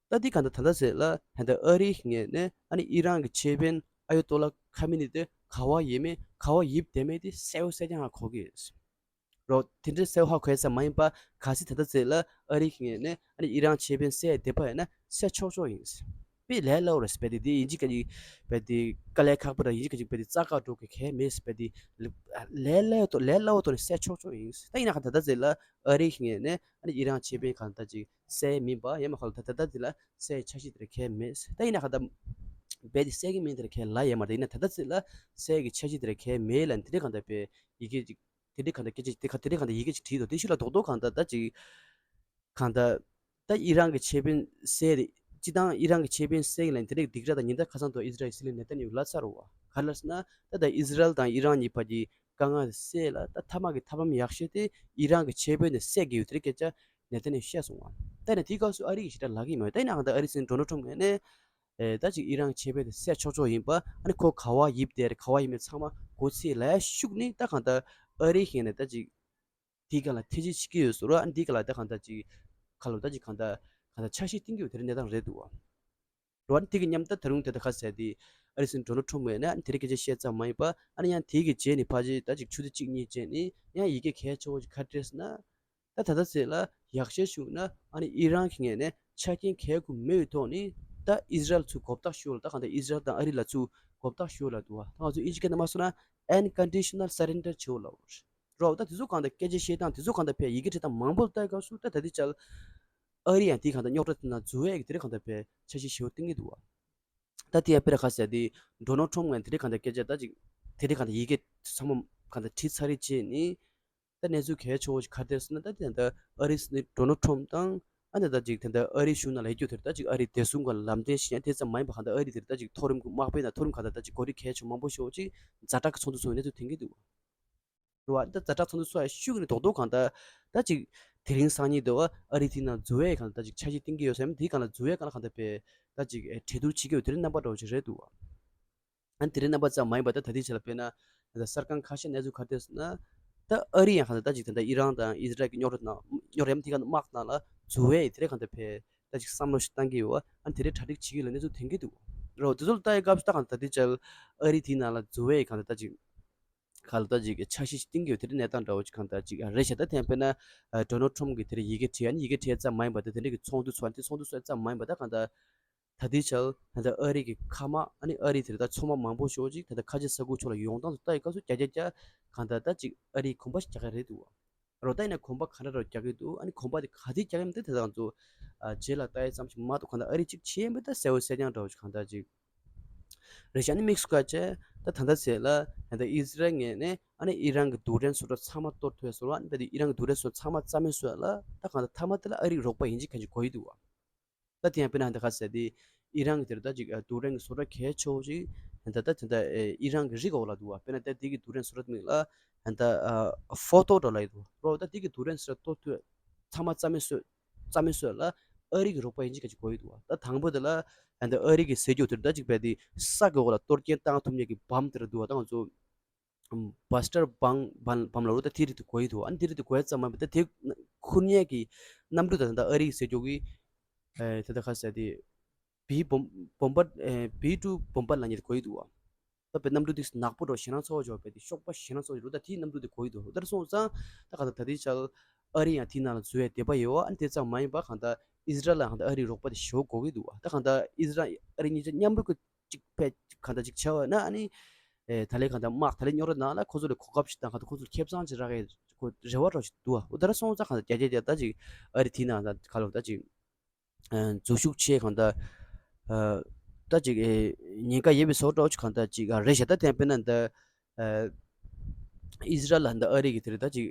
ད་འདི་ག་འདི་ད་ལྟ་ཟེར་ལ་ད་ལྟ་ཨ་རིའི་ངོས་ནས་ཨ་ནི་ཨི་རན་གྱི་ཆེད་དཔོན་ཨ་ཡོ་ཏོ་ལ་ཁ་མི་ནི་དེ་ག་བ་ཡིན་མིན་ག་བ་ཡིབ་བསྡད་མེད་དེ་གསལ་བོ་གསལ་རྐྱང་ཧ་གོ་གི་རོ། དེ་འདྲའི་གསལ་བོ་ཧ་གོ་ཡ་ཙམ་མ་ཡིན་པ་གལ་སྲིད་ད་ལྟ་ཟེར་ལ་ཨ་རིའི་ངོས་ནས་ཨ་ནི་ཨི་རན་ཆེད་དཔོན་བསད་བསྡད་པ་ཡིན་ན་བསད་ཆོག་ཆོག་ཡིན། དཔེ་ལས་སླ་བོ་རེད་ཟེར་བས་དེ་དེ་ཡིན་གཅིག་ག་ཡིན་བས་དེ་དཀའ་ལས་ཁག་པོ་ར་ཡིན་གཅིག་ག་ཡིན་བས་དེ་རྩ་ཁ་འགྲོ་གི་གལ་མེད་ཟེར་བས་དེ་ལས་སླ་བོ་ལས་སླ་བོ་ཐོག་ནས་བསད་ཆོག་ཆོག་ཡིན། ད་ཡིན་ན་ག་ད་ལྟ་ཟེར་ལ་ཨ་རིའི་ངོས་ནས་ཨ་ནི་ཨི་རན་ཆེད་དཔོན་གང་ད་ཅིག་བསད་མིན་པ་ཡང་མ་ཁ་ལ་ད་ད་ལྟ་དེ་ལ་བསད་འཆར་གཞི་དེ་ར་གལ་མེད། ད་ཡིན་ན་ག་ད་བས་དེ་བསད་ཀྱི་མིན་དེ་ར་གལ་ལ་ཡ་མ་ད་ཡིན་ན་ད་ལྟ་ཟེར་ལ་བསད་ཀྱི་འཆར་གཞི་དེ་ར་གལ་མེད་ལ་དེ་འདྲ་གང་ད་བས་ཡི་གེ་ཅིག་དེ་འདྲའི་གང་ལྟར་སྐད་ཆ་དེ་ག་དེ་འདྲའི་གང་ལྟར་ཡི་གེ་ཅིག་བྲིས་འདུག་དེ་ཤུ་ལ་རྡོག་རྡོག་གང་ལྟར་ད་ཅིག་གང་ལྟར་ད་ཨི་རན་གྱི་ཆེད་དཔོན་བསད་དེ་སྤྱི་བཏང་ཨི་རན་གྱི་ཆེད་དཔོན་བསད་ཀྱི་ལན་དེ་འདྲའི་སྡིགས་ར་དང་ཉེན་བརྡ་ཁ་སང་ཐོག་ཨི་ཟི་རལ་གྱི་སྲིད་བློན་ནེ་ཐན་ཡ་ཧུ་ལབ་ཚར་བ་ག་རེ་ལབ་ཟེར་ན་ད་ད་ཨི་ཟི་རལ་དང་ཨི་རན་གཉིས་བར་གྱི་དཀའ་ངལ་སེལ་ལ་ད་མཐའ་མ་གི་ཐབས་ལམ་ཡག་ཤོས་དེ་ཨི་རན་གྱི་ཆེད་དཔོན་དེ་བསད་དགོས་ཡོད་དེ་འདྲའི་སྐད་ཆ་ནེ་ཐན་ཡ་ཧུ་བཤད་སོང་བ། ད་ནི་དེའི་སྐབས་སུ་ཨ་རི་གི་ཞེ་དྲག་ལབ་ཀྱི་མ་རེད། ད་ཡིན་ནའང་ད་ཨ་རི་སྲིད་འཛིན་ཌོ་ནལ་ཊམ་ངོས་ནས་ཨེ་ད་ཅིག་ཨི་རན་གྱི་ཆེད་དཔོན་དེ་བསད་ཆོག་ཆོག་ཡིན་པ། ཨ་ནི་ཁོ་ག་བ་ཡིབ་བསྡད་རེད་ག་བ་ཡིབ་མེད་ཚང་མ་གོ་ཚིག་ལ་ཤུགས་ནི་ད་གང་ལྟར་ཨ་རིའི་ངོས་ནས་ད་ཅིག་དེའི་སྒང་ལ་ཐེ་ཇུས་བྱེད་ཀྱི་ཡོད་ཟེར་རོ། ཨ་ནི་དེའི་སྒང་ལ་ད་གང་ལྟར་ཅིག་ཁ་ལོ་ད་ཅིག་གང་ལྟར་གང་ལྟར་འཆར་གཞི་བཏིང་གི་ཡོད་དེ་རིང་གནས་སྟངས་རེད་འདུག་བ། རོ། ཨ་ནི་དེ་གི་མཉམ་ད་ད་རུང་དེ་ད་ག་ཟེར་དེ་ཨ་རི་སྲིད་འཛིན་ཌོ་ནལ་ཊམ་ངོས་ནས་ཨ་ནི་དེ་རིང་སྐད་ཆ་བཤད་ཙམ་མ་ཡིན་པ། ཨ་ནི་ཡང་དེ་གི་རྗེས་ནས་ཕལ་ཆེར་ད་ཅིག་ཆུ་ཚོད་གཅིག་གཉིས་རྗེས་ནས་ཡང་ཡི་གེ་གལ་ཆེ་བོ་ཞིག་ག་རེ་སྤྲད་ཟེར་ན། ད་ད་ལྟ་ཟེར་ལ་ཡག་ཤོས་ཞུ་ན་ཨ་ནི་ཨི་རན་གྱི་ངོས་ནས་ཆ་རྐྱེན་གལ་དགུ་མེད་པའི་ཐོག་ནས་ད་ཨི་ཟི་རལ་ཚུར་མགོ་བཏགས་ཞུ་ལ། ད་གང་ལྟར་ཨི་ཟི་རལ་དང་ཨ་རི་ལ་ཚུར་མགོ་བཏགས་ཞུ་ལ་འདུག་བ། ད་ང་ཚོ་ཨིན་ཇི་སྐད་ནང་མ་སོང་ན་unconditional surrender བྱེད་ལ་རོ། ད་དེ་ཚོ་གང་ལྟར་སྐད་ཆ་བཤད་སྟངས་དེ་ཚོ་གང་ལྟར་ཕལ་ཡི་གེ་བྲིས་སྟངས་མང་པོ་ལྟ་སྐབས་སུ་ད་ད་ལྟའི་ཆར་ཨ་རི་ཡང་དེའི་གང་ལྟར་རྙོག་དྲ་དེ་ནང་འཛུལ་བའི་དེ་རིང་གང་ལྟར་ཕལ་འཆར་གཞི་ཞེ་པོ་བཏིང་གི་འདུག་བ། ད་དེ་ཡང་དཔེར་ན་ཁ་གསལ་དེ་ཌོ་ནལ་ཊམ་ངས་དེ་རིང་གང་ལྟར་སྐད་ཆ་ད་ཅིག་དེ་རིང་གང་ལྟར་ཡི་གེ་ཚང་མ་གང་ལྟར་བྲིས་ཚར་རེད་བྱས་ནི། ད་གནས་ཚུལ་གལ་ཆེ་བོ་ཞིག་ག་རེ་རེད་ཟེར་ན། ད་དེ་ད་ཨ་རིས་ནི་ཌོ་ནལ་ཊམ་དང་། ཨ་ནི་ད་ཅིག་དེ་འདྲ་ཨ་རིའི་གཞུང་ནང་ལ་ཡོད་རྒྱུ་དེར་ད་ཅིག་ཨ་རིའི་བདེ་སྲུང་གི་ལམ་སྟོན་ཞིག་ཡང་དེ་ཙམ་མ་ཡིན་པ་གང་ལྟར་ཨ་རི་དེར་ད་ཅིག་མཐོ་རིམ་གྱི་དམག་དཔོན་དང་མཐོ་རིམ་གང་ལྟར་ད་ཅིག་འགོ་ཁྲིད་གལ་ཆེ་མང་པོ་ཞིག་ཅིག་ཛ་དྲག་གི་ཚོགས་འདུ་ཚོགས་པའི་གནས་ཚུལ་ཐོན་གྱི་འདུག་རེད་བ། ད་ཛ་དྲག་ཚོགས་འདུ་ཚོགས་ཡ་ཤུགས་ནས་རྡོག་རྡོག་གང་ལྟར་ད་ཅིག་དེ་རིང་སང་ཉིན་དེ་བ་ཨ་རི་དེ་ནང་འཛུལ་བའི་གང་ལྟར་ད་ཅིག་འཆར་གཞི་བཏིང་གི་ཡོད་ཟེར་ཡ་དེའི་སྒང་ལ་འཛུལ་བའི་སྒང་ལ་གང་ལྟར་པའི་ད་ཅིག་གྲོས་བསྡུར་བྱེད་ཀྱི་ཡོད་དེ་རིང་རྣམ་པ་འདྲ་བོ་ཞིག་རེད་འདུག་བ། ཨ་ནི་དེ་རིང་རྣམ་པ་ཙམ་མ་ཡིན་པ་ད་ད་ལྟའི་ཆ་ལ་དཔེར་ན་ད་གསར་ཁང་ཁ་ཤས་གནས་ཚུལ་ག་རེ་ཟེར་ན། ད་ཨ་རི་ཡང་གང་ལྟར་ད་ཅིག་ད་ལྟ་ཨི་རན་དང་ཨི་ཟི་རལ་གྱི་རྙོག་དྲ་ནང་རྙོག་དྲ་ཡམ་དེ་ག་དམག་ནང་ལ་འཛུལ་བའི་དེ་རིང་གང་ལྟར་ཕེ་ད་ཅིག་བསམ་བློ་ཞིག་བཏང་གི་ཡོད་བ། ཨ་ནི་དེ་རིང་གྲ་སྒྲིག་བྱེད་ཀྱི་ལ་གནས་ཚུལ་ཐོན་གྱི་འདུག་རོ། དེ་ཚོ་ལ་ལྟ་ཡི་སྐབས་སུ་ད་གང་ལྟར་ད་ལྟའི་ཆ་ལ་ཨ་རི་དེའི་ནང་ལ་འཛུལ་བའི་གང་ལྟར་ད་ཅིག་ག་ལ་ད་ཅིག་འཆར་གཞི་ཞིག་བཏིང་གི་ཡོད་དེ་རིང་གནས་སྟངས་འདྲ་བོ་ཅིག་གང་ལྟར་ཅིག་རེད་ཤག་ད་དེ་ཡང་དཔེར་ན་ཌོ་ནལ་ཊམ་གྱིས་དེ་རིང་ཡི་གེ་བྲིས། ཨ་ནི་ཡི་གེ་བྲིས་ཙམ་མ་ཡིན་པ་ད་དེ་འདྲ་གི་ཚོགས་འདུ་ཚོགས། ཨ་ནི་དེ་ཚོགས་འདུ་ཚོགས་ཙམ་མ་ཡིན་པ་ད་གང་ལྟར། ད་ལྟའི་ཆར་ད་ལྟ་ཨ་རི་གི་མཁའ་དམག་ཨ་ནི་ཨ་རི་དེར་ད་མཚོ་དམག་མང་པོ་ཞེ་པོ་ཅིག་ད་ལྟ་ཁ་ཆེ་ས་ཁུལ་ཕྱོགས་ལ་ཡོང་སྟངས་སུ་ལྟ་ཡི་སྐབས་སུ་རྒྱ་རྒྱ་རྒྱ་གང་ལྟར་ད་ཅིག་ཨ་རིའི་གོམ་པ་ཞིག་རྒྱག་གི་རེད་འདུག་བ། རོ། ད་ཡིན་ན་གོམ་པ་ག་འདྲ་རོ་རྒྱག་གི་འདུག་ཨ་ནི་གོམ་པ་དེ་ག་དུས་རྒྱག་གི་ཡིན་མིན་དེ་ད་ང་ཚོ་ཨ་རྗེས་ལ་ལྟ་ཡི་ཙམ་ཞིག་མ་གཏོགས་གང་ལྟར་ཨ་རི་གཅིག་བྱས་ཡིན་པ་ད་གསལ་བོ་གསལ་རྐྱང་འདྲ་བོ་ཞིག་གང་ལྟར་ཅིག་རེད་ཤག་ཨ་ནི་དམིགས་སུ་བཀར་བྱས་ད་ད་ལྟ་ཚེ་ལ་ད་ལྟ་ཨི་ཟི་རལ་ངོས་ནས་ཨ་ནི་ཨི་རན་གྱི་རྡུལ་ཕྲན་བཟོ་གྲྭ་ཚང་མ་གཏོར་ཐུབ་ཡ་བཟོ་འདྲ། ཨ་ནི་ད་དེ་ཨི་རན་གྱི་རྡུལ་ཕྲན་བཟོ་གྲྭ་ཚང་མ་རྩ་མེད་བཟོ་ཡ་ལ་ད་གང་ལྟར་མཐའ་མ་དེ་ལ་ཨ་རིའི་རོགས་པ་ཡིན་གཅིག་མིན་གཅིག་དགོས་ཀྱི་འདུག་བ། ད་དེ་ཡང་དཔེར་ན་ད་ག་ཟེར་དེ་ཨི་རན་གྱི་དེར་ད་ཅིག་རྡུལ་ཕྲན་གྱི་བཟོ་གྲྭ་གལ་ཆེ་བོ་ཞིག་ད་ད་ད་ད་ཨི་རན་གྱི་རི་འོག་ལ་འདུག་བ། དཔེར་ན་ད་དེ་གི་རྡུལ་ཕྲན་བཟོ་གྲྭ་དེ་མིང་ལ་ད་ཧྥོ་ཏོ་འདྲ་ལབ་ཡོད་འདུག་རོ། ད་དེ་གི་རྡུལ་ཕྲན་བཟོ་གྲྭ་གཏོར་ཐུབ་ཚང་མ་རྩ་མེད་བཟོ་རྩ་མེད་བཟོ་ལ་ཨ་རི་གི་རོགས་པ་ཡིན་གཅིག་མིན་གཅིག་དགོས་ཀྱི་འདུག་བ། ད་དང་པོ་དེ་ལ་ད་ཨ་རི་གི་ཟེར་རྒྱུ་དེར་ད་ཅིག་དཔེ་དེ་ས་གི་འོག་ལ་གཏོར་སྐྱོན་བཏང་ཐུབ་མཁན་གྱི་བམ་དེ་ར་འདུག་བ། ད་ང་ཚོ་བྷ་སི་ཊར་བམ་བམ་བམ་ལ་རུ་ད་དེ་རིགས་དེ་དགོས་ཀྱི་འདུག་ཨ་ནི་དེ་རིགས་དེ་དགོས་ཙམ་མ་ཡིན་པ་ད་དེ་ཁུར་མཁན་གྱི་གནམ་གྲུ་ད་ད་ཨ་རི་གི་ཟེར་རྒྱུ་གི་ཨེ་ད་ད་ག་ཟེར་དེ་བི་བོམ་བོམ་པར་ཨེ་བི་ཊུ་བོམ་པར་ལབ་མཁན་དེ་དགོས་ཀྱི་འདུག་བ། ད་དཔེ་གནམ་གྲུ་དེ་ནག་པོ་འདྲ་ཞེད་སྣང་ཚ་བོ་འཇོག་པའི་དེ་གཤོག་པ་ཞེད་སྣང་ཚ་བོ་འཇོག་ད་དེའི་གནམ་གྲུ་དེ་དགོས་ཀྱི་འདུག་ད་སོང་ཙང་ད་ག་ད་ད་དེ་ཆ་ཨ་རི་ཡང་དེའི་ནང་ལ་འཛུལ་བའི་འདོད་པ་ཡོད་བ། ཨ་ནི་དེ་ཙམ་མ་ཡིན་པ་གང་ལྟར་ཨི་ཟི་རལ་ལ་གང་ལྟར་ཨ་རིའི་རོགས་པ་དེ་ཞེ་པོ་དགོས་ཀྱི་འདུག་བ། ད་གང་ལྟར་ཨི་ཟི་རལ་ཨ་རི་གཉིས་ཆ་མཉམ་རུབ་ཀྱི་གཅིག་ཕལ་གང་ལྟར་གཅིག་བྱ་བ་ན་ཨ་ནི་ཨེ་ད་ལན་གང་ལྟར་དམག་ད་ལན་རྙོག་དྲ་ནང་ལ་ཁོ་ཚོ་ལ་གོ་སྐབས་ཤིག་དང་གང་ལྟར་ཁོ་ཚོ་ལ་ཁེ་བཟང་ཅིག་རག་གི་ཁོ་རེ་བ་འདྲ་ཞིག་འདུག་བ། འོ་ད་ར་སོང་ཙང་གང་ལྟར་རྒྱ་རྒྱ་རྒྱ་ད་ཅིག་ཨ་རི་དེའི་ནང་ད་ག་ལ་ད་ཅིག་ཨ་འཛུལ་ཞུགས་བྱས་གང་ལྟར་ཨ་ད་ཅིག་ཨེ་ཉེན་ཁ་ཡོད་པའི་བཟོ་འདྲ་ཅིག་གང་ལྟར་ཅིག་ཨ་རེད་ཤག་ད་དེ་དཔེར་ན་ད་ཨ་ཨི་ཟི་རལ་ལ་ད་ཨ་རི་གི་དེ་རེད་ད་ཅིག་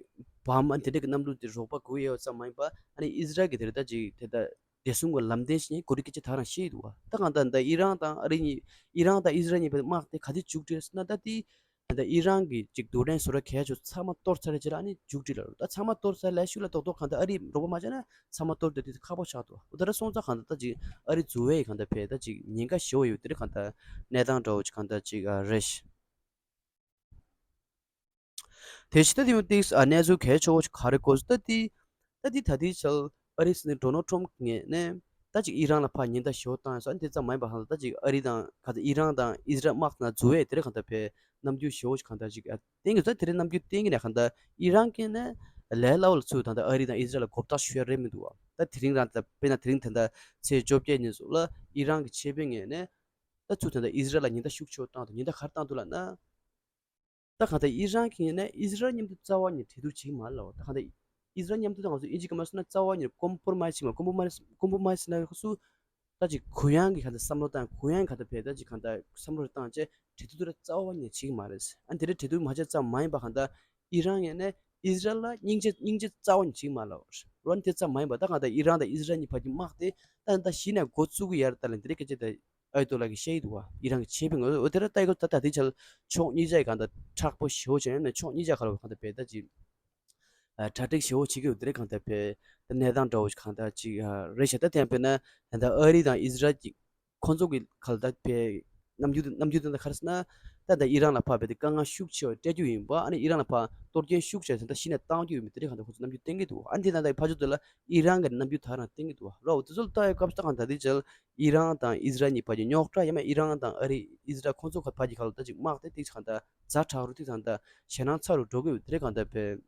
བམ་ཨ་དེ་འདྲ་གི་གནམ་གྲུ་དེ་རོགས་པ་དགོས་ཡོད་ཙམ་མ་ཡིན་པ་ཨ་ནི་ཨི་ཟི་རལ་གི་དེ་རེད་ད་ཅིག་དེ་ད་བདེ་སྲུང་གི་ལམ་སྟོན་ཞིག་གོ་སྒྲིག་སྐད་ཆ་ད་རང་བཤད་ཡི་འདུག་བ། ད་གང་ལྟར་ད་ཨི་རན་དང་ཨ་རི་གཉིས་ཨི་རན་དང་ཨི་ཟི་རལ་གཉིས་བར་དམག་དེ་ག་དུས་མཇུག་སྒྲིལ་ཟེར་ན་ད་དེ་ད་ཨི་རན་གྱི་ཅིག་རྡུལ་ཕྲན་བཟོ་གྲྭ་གལ་ཆེ་ཚང་མ་གཏོར་ཚར་རེད་ཅེ་ལ་ཨ་ནི་མཇུག་སྒྲིལ་ལ་རུ་ད་ཚང་མ་གཏོར་ཚར་ལས་ཤུགས་ལ་རྡོག་རྡོག་གང་ལྟར་ཨ་རི་རོགས་པ་མ་བྱས་ན་ཚང་མ་གཏོར་དེ་དུས་ཁག་པོ་ཆགས་འདུག་འོ་ད་ར་སོང་ཙང་གང་ལྟར་ད་ཅིག་ཨ་རི་འཛུལ་བའི་གང་ལྟར་ཕེ་ད་ཅིག་ཉེན་ཁ་ཞེ་པོ་ཡོད་དེ་རེད་གང་ལྟར་གནས་སྟངས་འདྲ་བོ་ཅིག་གང་ལྟར་ཅིག་ཨ་རེད་ཤག་དེ་བཞིན་ད་དེ་མོ་ཏིག་ཨ་གནས་ཚུལ་གལ་ཆེ་བོ་ཞིག་ག་རེ་གོ་སོང་ད་དེ། ད་དེ་ད་དེ་ཆར་ཨ་རིའི་སྲིད་འཛིན་ཌོ་ནལ་ཊམ་ངོས་ནས་ད་ཅིག་ཨི་རན་ལ་ཕར་ཉེན་བརྡ་ཞེ་པོ་བཏང་ཡོད་ས་དེ་ཙམ་མ་ཡིན་པ་གང་ལྟར་ད་ཅིག་ཨ་རི་དང་ག་ཚོད་ཨི་རན་དང་ཨི་ཟི་རལ་དམག་ནང་འཛུལ་བའི་དེ་རིང་གང་ལྟར་ཕེ་རྣམ་འགྱུར་ཞེ་པོ་ཞིག་གང་ལྟར་ཅིག་ཨ་བསྟན་གྱི་འདུག་ད་དེ་རིང་རྣམ་འགྱུར་བསྟན་གྱི་ནས་གང་ལྟར་ཨི་རན་གྱིས་ནས་ལས་སླ་བོ་ལ་ཚུར་ད་ལྟ་ཨ་རི་དང་ཨི་ཟི་རལ་ལ་མགོ་བཏགས་ཞུ་ཡ་རེད་མི་འདུག་བ། ད་དེ་རིང་རང་ད་དཔེར་ན་དེ་རིང་ད་ལྟ་ཚེས་བཅོ་བརྒྱད་ཉིན་སོགས་ལ་ཨི་རན་གྱི་ཆེད་དཔོན་ངོས་ནས་ད་ཚུར་ད་ལྟ་ཨི་ཟི་རལ་ལ་ཉེན་བརྡ་ཤུགས་ཆེ་བོ་བཏང་འདུག་ཉེན་བརྡ་ག་རེ་བཏང་འདུག་ལབ་ན། ད་གང་ལྟར་ཨི་རན་གྱི་ངོས་ནས་ཨི་ཟི་རལ་མཉམ་དུ་རྩ་བ་ཉིད་གྲོས་བསྡུར་བྱེད་ཀྱི་མ་རེད་ལབ། ད་གང་ལྟར་ཨི་ཟི་རལ་མཉམ་དུ་ད་ང་ཚོ་ཨིན་ཇི་སྐད་མ་སོང་ན་རྩ་བ་ཉིད་ཀོམ་པོ་མའི་སི་བྱེད་ཀྱི་མ་ཀོམ་པོ་མའི་སི་ཀོམ་པོ་མའི་སི་ན་ཁོ་ཚོ་ད་ཅིག་གུ་ཡངས་ཀྱི་གང་ལྟར་བསམ་བློ་བཏང་གུ་ཡངས་གང་ལྟར་བས་ད་ཅིག་གང་ལྟར་བསམ་བློ་རེ་བཏང་བྱས་གྲོས་བསྡུར་རྩ་བ་ཉིད་བྱེད་ཀྱི་མ་རེད། ཨ་དེ་འདྲ་གྲོས་བསྡུར་མ་བྱས་ཙམ་མ་ཡིན་པ་གང་ལྟར་ཨི་རན་ངོས་ནས་ཨི་ཟི་རལ་ལ་སྙིང་རྗེ་སྙིང་རྗེ་རྩ་བ་ཉིད་བྱེད་ཀྱི་མ་རེད་ལབ། རོན་དེ་ཙམ་མ་ཡིན་པ་ད་གང་ལྟར་ཨི་རན་དང་ཨི་ཟི་རལ་གཉིས་བར་གྱི་དམག་དེ་ད་ད་གཞི་ནས་འགོ་བཙུགས་ཀྱི་ཡ་རེད་ད་ལབ་འདི་འདྲའི་སྐད་ཆ་དེ། ཨའི་ཏོ་ལགས་ཀྱིས་བཤད་ཡི་འདུག་བ། ཨི་རན་གྱི་ཆེད་དཔོན་ངོས་འོ་དེ་ར་ལྟ་ཡི་གོ་ད་ད་དེ་ཆ་ལ་ཕྱོགས་གཉིས་ཆ་ཡི་གང་ལྟར་མཁྲེགས་པོ་ཞེ་པོ་བྱས་ནས་ཕྱོགས་གཉིས་ཆ་ག་ལ་བ་གང་ལྟར་བས་ད་ཅིག་ཨ་གྲ་སྒྲིག་ཞེ་པོ་བྱེད་ཀྱི་ཡོད་དེ་རེད་གང་ལྟར་བས་ད་གནས་སྟངས་འདྲ་བོ་ཞིག་གང་ལྟར་ཅིག་ཨ་རེད་ཤག་ད་དེ་ཡང་དཔེར་ན་ད་ལྟ་ཨ་རི་དང་ཨི་ཟི་རལ་གྱི་ཁོང་ཚོ་གི་ག་ལ་ད་བས་རྣམ་འགྱུར་རྣམ་འགྱུར་དེ་འདྲ་ག་རེ་ཟེར་ན་ད་ད་ཨི་རན་ལ་ཕར་བས་དེ་དཀའ་ངལ་ཤུགས་ཆེ་བ་སྤྲད་རྒྱུ་ཡིན་པ། ཨ་ནི་ཨི་རན་ལ་ཕར་གཏོར་སྐྱོན་ཤུགས་ཆེ་ཟེར་ད་གཞི་ནས་བཏང་རྒྱུ་ཡོད་མེད་དེ་རེད་གང་ལྟར་ཁོང་ཚོ་རྣམ་འགྱུར་བསྟན་གྱི་འདུག་ཨ་ནི་དེ་ད་ད་ཕར་ཕྱོགས་དེ་ལ་ཨི་རན་གྱི་རྣམ་འགྱུར་ད་རང་བསྟན་གྱི་འདུག་རོ། འོ་དེ་ཚོ་ལ་ལྟ་ཡི་སྐབས་སུ་ད་གང་ལྟར་དེ་ཆ་ལ། ཨི་རན་དང་ཨི་ཟི་རལ་གཉིས་བར་གྱི་རྙོག་དྲ་ཡང་མིན་ཨི་རན་དང་ཨ་རི་ཨི་ཟི་རལ་ཁོང་ཚོ་བར་གྱི་གང་ལ་ད་ཅིག་དམག་དེ་ཏིག་གང་ལྟར་ཛ་དྲག་རུ་ཏིག་གང་ལྟར་ཞེད་སྣང་ཚ་རུ་འགྲོ་གི་ཡོད་དེ་རེད་གང་ལྟར་བས།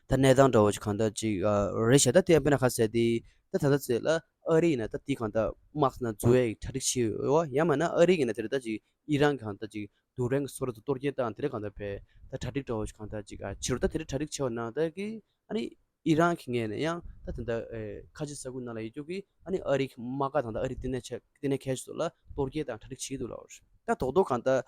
ད་གནས་སྟངས་འདྲ་བོ་ཞིག་གང་ལྟར་ཅིག་ཨ་རེད་ཤག་ད་དེ་དཔེར་ན་ཁ་གསལ་དེ་ད་ད་ལྟ་ཚེ་ལ་ཨ་རི་ཡིན་ན་ད་ཏིག་གང་ལྟར་དམག་ནང་འཛུལ་བའི་གྲ་སྒྲིག་བྱེད་ཡོད་ཡང་མིན་ན་ཨ་རི་ཡིན་ན་དེ་རེད་ད་ཅིག་ཨི་རན་གང་ལྟར་ཅིག་རྡུལ་ཕྲན་གྱི་སོ་ར་དུ་གཏོར་སྐྱོན་བཏང་དེ་རེད་གང་ལྟར་བས་ད་གྲ་སྒྲིག་འདྲ་བོ་ཞིག་གང་ལྟར་ཅིག་ཨ་ཕྱི་རུ་ད་དེ་རེད་གྲ་སྒྲིག་བྱས་པ་ནང་ལྟར་གི་ཨ་ནི། ཨི་རན་གྱི་ངོས་ནས་ཡང་ད་དེ་འདྲ་ཨེ་ཁ་ཆེ་ས་ཁུལ་ནང་ལ་ཡོད་རྒྱུ་གི་ཨ་ནི་ཨ་རི་གི་དམག་སྒར་དང་ད་ཨ་རི་ལྟེ་གནས་ཆེ་ལྟེ་གནས་གལ་ཆེ་ཚོ་ལ་གཏོར་རྒོལ་དང་གྲ་སྒྲིག་བྱེད་ཀྱི་འདུག་ལབ་པ་རེད། ད་རྡོག་རྡོག་གང་ལྟར་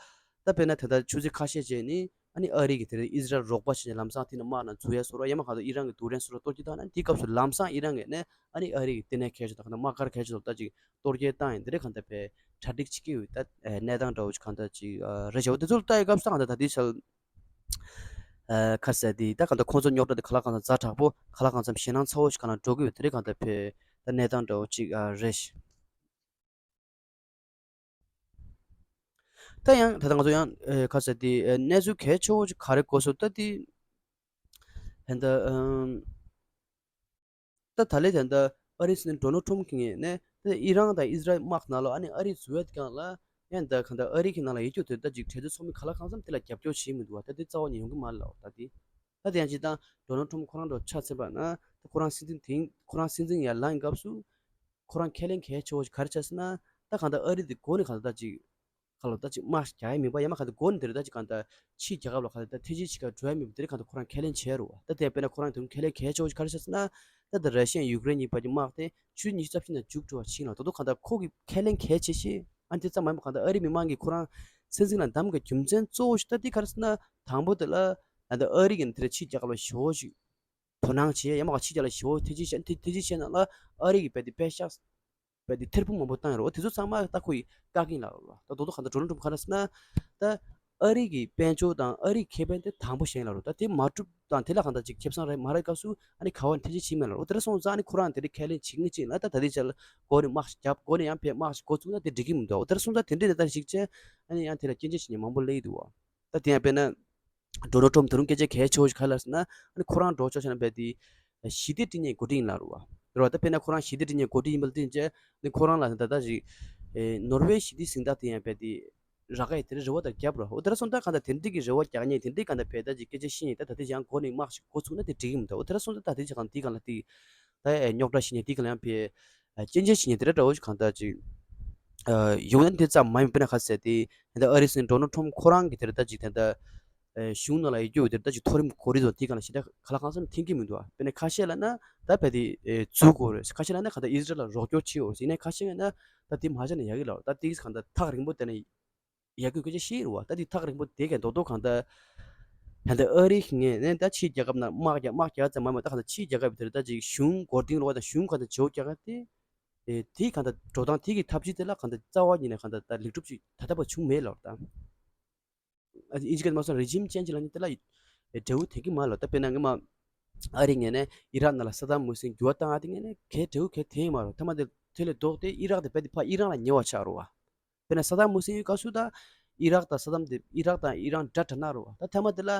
ད་དཔེར་ན་དེ་འདྲ་ཆུ་ཚོད་ཁ་ཤས་རྗེས་ནི་ཨ་ནི་ཨ་རི་གིས་དེ་རིང་ཨི་ཟི་རལ་རོགས་པ་བྱས་ནས་ལམ་སང་དེ་ནས་དམག་ནང་འཛུལ་ཡ་བཟོ་འདྲ། ཡང་མིན་གང་ལྟར་ཨི་རན་གྱི་རྡུལ་ཕྲན་སོ་སོར་གཏོར་རྒོལ་བཏང་ན་དེའི་སྐབས་སུ་ལམ་སང་ཨི་རན་ངོས་ནས་ཨ་ནི་ཨ་རི་གི་ལྟེ་གནས་གལ་ཆེ་དང་གང་ལྟར་དམག་སྒར་གལ་ཆེ་ཚོ་ལ་ད་ཅིག་གཏོར་རྒོལ་བཏང་ཡིན། དེ་འདྲ་གང་ལྟར་དཔེ་གྲ་སྒྲིག་བྱེད་ཀྱི་ཡོད། ད་གནས་སྟངས་འདྲ་བོ་ཅིག་གང་ལྟར་ཅིག་རེད་བྱ་བ་དེ་ཚོ་ལ་ལྟ་ཡི་སྐབས་སུ་ད་གང་ལྟར་ད་ལྟའི་ཆར་ཨ་ཁ་ཟེར་དེ་ད་གང་ལྟར་ཁོང་ཚོ་རྙོག་དྲ་དེ་ག་ལ་གང་ལྟར་ཛ་དྲག་པོ་ག་ལ་གང་འཚམ་ཞེད་སྣང་ཚ་བོ་ཞིག་གང་ལ་འགྲོ་གི་ཡོད། དེ་རེད་གང་ལྟར་དཔེ་ད་གནས་སྟངས་འདྲ་བོ་ཅིག་ཨ་རེད། ད་ཡང་ད་ལྟ་ང་ཚོ་ཡང་ཨ་ཁ་ཟེར་དེ་ཨ་གནས་ཚུལ་གལ་ཆེ་བོ་ཅིག་ག་རེ་གོ་སོང་ད་དེ་ད་ལྟ་ཨམ། ད་ད་ལན་ད་ལྟ་ཨ་རིའི་སྲིད་འཛིན་ཌོ་ནལ་ཊམ་གྱི་ངོས་ནས་ད་ཨི་རན་དང་ཨི་ཟི་རལ་དམག་ནང་ལ་ཨ་ནི་ཨ་རི་འཛུལ་བའི་སྒང་ལ་ཡང་ད་གང་ལྟར་ཨ་རི་གི་ནང་ལ་ཡོད་རྒྱུ་དེ་ད་ཅིག་གྲོས་ཚོགས་ཚོགས་མི་ག་ལ་གང་འཚམ་དེ་ལ་རྒྱབ་སྐྱོར་བྱེད་མི་འདུག་བ། ད་དེ་རྩ་བ་ནས་ཡོང་གི་མ་རེད་ལབ་པ་ད་དེ། ད་དེ་ཡང་སྤྱིར་བཏང་ཌོ་ནལ་ཊམ་ཁོ་རང་འདྲ་ཆ་མཚོན་པ་ན་ད་ཁོ་རང་སྲིད་འཛིན་དེང་ཁོ་རང་སྲིད་འཛིན་ཡར་ལངས་སྐབས་སུ་ཁོ་རང་ཁས་ལེན་གལ་ཆེ་བོ་ཞིག་ག་རེ་བྱས་ཟེར་ན། ད་གང་ལྟར་ཨ་རི་དེ་འགོ་ནས་གང་ལྟར་ད་ཅིག་ག་ལ་ད་ཅིག་དམག་རྒྱག་ཡ་མིན་པ། ཡང་མིན་གང་ལྟར་འགོ་ནས་དེ་རེད་ད་ཅིག་གང་ལྟར་ཕྱིའི་རྒྱལ་ཁབ་ལ་གང་ལྟར་ད་ཐེ་ཇུས་བྱེད་ག་འགྲོ་ཡ་མིན་པ་དེ་རེད་གང་ལྟར་ཁོ་རང་ཁས་ལེན་བྱས་རེད་བ། ད་དེ་དཔེར་ན་ཁོ་རང་དེ་རིང་ཁས་ལེན་གལ་ཆེ་བོ་ཞིག་ག་རེ་བྱས་ཟེར་ན། ད་ལྟ་ར་ཤི་ཡ་ཡུཀ་རེན་གཉིས་བར་གྱི་དམག་དེ་ཆུ་ཚོད་ཉི་ཤུ་རྩ་བཞི་ནང་མཇུག་སྒྲིལ་བ་ཕྱིན་ལ། ད་དུང་གང་ལྟར་ཁོ་གི་ཁས་ལེན་གལ་ཆེ་ཤེས། ཨ་ནི་དེ་ཙམ་མ་ཡིན་པ་གང་ལྟར་ཨ་རི་མི་མང་གིས་ཁོ་རང་སྲིད་འཛིན་ལ་འདེམས་དགོས་རྒྱུ་མཚན་གཙོ་བོ་ཞིག་ད་དེ་ག་རེ་ཟེར་ན། དང་པོ་དེ་ལ་ད་ལྟ་ཨ་རི་གི་དེ་རེད་ཕྱིའི་རྒྱལ་ཁབ་ལ་ཞེ་བོ་ཞིག་དོ་སྣང་བྱེད་ཡ་མ་ག་ཕྱི་རྒྱལ་ལ་ཞེ་བོ་ཐེ་ཇུས་བྱས་ཐེ་ཐེ་ཇུས་བྱས་ནང་ལ་ཨ་རི་གི་རྦད་དེ་པད་ཤག་རྦད་དེ་ཐེར་འབུམ་མང་པོ་བཏང་ཡོད་རེད། འོ་དེ་ཚོ་ཚང་མ་ད་ཁོ་ཡི་བཀག་གིན་ལ་རེད་བ། ད་རྡོག་རྡོག་གང་ལྟར་ཌོ་ནལ་ཊམ་ག་རེ་ཟེར་ན། ད་ཨ་རི་གི་དཔལ་འབྱོར་དང་ཨ་རིའི་ཁེ་ཕན་དེ་དང་པོ་བཞེངས་ལ་རེད། ད་དེ་མ་གྲུབ་དང་དེ་ལ་གང་ལྟར་ཅིག་ཁེ་བཟང་རེད་མ་རེད་སྐབས་སུ་ཨ་ནི་ག་བ་ནས་ཐེ་ཇུས་བྱེད་མེད་ལ་རེད། འོ་དེ་འདྲ་སོང་ཙང་ཨ་ནི་ཁོ་རང་དེ་འདྲའི་ཁས་ལེན་བྱེད་ངེས་ཅིག་ལ་ད་ད་ལྟའི་ཆར་ལ་འགོ་ནས་དམག་རྒྱབ་འགོ་ནས་ཡང་ཕར་དམག་ཞིག་འགོ་བཙུགས་ན་དེ་འགྲིག་གི་མི་འདུག་འོ་དེ་འདྲ་སོང་ཙང་དེ་འདྲའི་ནས་ད་ཞིག་བྱས་ཨ་ནི་ཡང་དེ་ལ་སྐྱོན་བརྗོད་བྱེད་མཁན་མང་པོ་སླེབས་ཀྱི་འདུག་བ། ད་དེ་ཡང་དཔེར་ན། ཌོ་ནལ་ཊམ་དེ་རིང་སྐད་ཆ་གལ་ཆེ་བོ་ཞིག་ག་རེ་ལབ་ཟེར་ན། ཨ་ནི་ཁོ་རང་འགྲོ་ཆོག་བྱས་ན་རྦད་དེ་ཞི་བདེ་སྒྲིག་ཉེས་འགོ་ཁྲིད་ཡིན་ལབ་རེད་བ། རེད་བ། ད་དཔེར་ན་ཁོ་རང་ཞི་བདེ་སྒྲིག་ཉེས་འགོ་ཁྲིད་ཡིན་པ་ལ་བརྟེན་བྱས་ནི་ཁོ་རང་ལ་ད་ལྟ་ཞིག་ཨེ་ནོར་ཝེ་ཞི་བདེའི་གཟེངས་རྟགས་དེ་ཡང་རྦད་དེ་རག་གི་ཡ་དེ་འདྲ་རེ་བ་དང་རྒྱབ་རེད། འོ་དེ་འདྲ་སོང་ཙང་གང་ལྟར་དེ་འདྲའི་གི་རེ་བ་རྒྱག་མཁན་དེ་འདྲའི་གང་ལྟར་བས་ད་ཅིག་སྐད་ཆ་བཤད་མཁན་ད་ད་ལྟ་ཡང་འགོ་ནས་དམག་ཞིག་འགོ་ཚུགས་ན་དེ་འགྲིག་གི་མི་འདུག་འོ་དེ་འདྲ་སོང་ཙང་ད་དེ་ཅིག་གང་དེ་གང་ལ་དེ་ད་ཨེ་རྙོག་དྲ་བཤད་མཁན་དེ་གང་ལ་ཡང་བས་ཨེ་སྐྱོན་བརྗོད་བྱེད་མཁན་དེ་འདྲ་འདྲ་བོ་ཞིག་གང་ལྟར་ཅིག་ཨ་ཡོང་ན་དེ་ཙམ་མ་ཡིན་པ་དཔེར་ན་ག་རེ་ཟེར་དེ། ད་ལྟ་ཨ་རིའི་སྲིད་འཛིན་ཌོ་ནལ་ཊམ་ཁོ་རང་གི་དེར་ད་ཅིག་ད་ལྟ་ཨེ་གཞུང་ནང་ལ་ཡོད་རྒྱུ་དེར་ད་ཅིག་མཐོ་རིམ་འགོ་ཁྲིད་ཚོ་དེ་གང་ལ་ཞེ་དྲག་ག་ལ་གང་འཚམ་མཐུན་གྱི་མི་འདུག་ཨ། དཔེར་ན་ཁ་ཤས་ལབ་ན་ད་རྦད་དེ་ཨེ་འཛུལ་དགོས་རེད། ཁ་ཤས་ལབ་ན་གང་ལྟར་ཨི་ཟི་རལ་ལ་རོགས་སྐྱོར་བྱེད་འོ་ཟེར། ཡིན་ནའི་ཁ་ཤས་ལབ་ན་ད་དེ་མ་བྱས་ན་ཡག་གི་ལབ། ད་དེ་གང་ལྟར་ཐག་རིང་པོ་བསྡད་ན་ཡག་གི་སྐད་ཆ་བཤད་རེད་བ། ད་དེ་ཐག་རིང་པོ་དེ་གས་རྡོག་རྡོག་གང་ལྟར་ད་ལྟ་ཨ་རི་གི་ངོས་ནས་ད་ཕྱིའི་རྒྱལ་ཁབ་ནང་དམག་རྒྱག་དམག་རྒྱག་ཙམ་མ་མ་ད་གང་ལྟར་ཕྱིའི་རྒྱལ་ཁབ་དེར་ད་ཅིག་གཞུང་མགོ་རྟིང་སློག་པ་དང་གཞུང་གང་ལྟར་བྱེད་སྒོ་རྒྱག་ག་དེ། ཨེ་དེའི་གང་ལྟར་འགྲོ་སྟངས་དེ་གི་ཐབས་ཇུས་དེ་ལ་གང་ལྟར་རྩ་བ་ཉིད་ནས་གང་ལྟར་ད་ལེགས་གྲུབ་ཅིག་ད་ལྟ་བར་བྱུང་མེད་ལབ་ད། ཨ་ཨིན་ཇི་སྐད་མ་སོང་རེ་ཇིམ་ཅེན་ཇི་ལབ་མཁན་དེ་ལ་ཨེ་འབྲས་བུ་ཐོན་གྱི་མ་རེད་ལབ། ད་དཔེར་ན་སྔོན་མ་ཨ་རིའི་ངོས་ནས་ཨི་རག་ནང་ལ་སད་དམ་ཧུ་སེན་འགྱུར་བ་བཏང་ཡ་དེ་ངོས་ནས་གའི་འབྲས་བུ་གའི་ཐོན་ཡོད་མ་རེད། མཐའ་མ་དེ་དེ་ལས་ལྡོག་སྟེ་ཨི་རག་དེ་རྦད་དེ་ཕར་ཨི་རན་ལ་ཉེ་བ་ཆགས་རེད་བ། དཔེར་ན་སད་དམ་ཧུ་སེན་ཡོད་སྐབས་སུ་ད་ཨི་རག་དང་སད་དམ་དེ་ཨི་རག་དང་ཨི་རན་དགྲ་དྲག་ན་རེད་བ། ད་མཐའ་མ་དེ་ལ་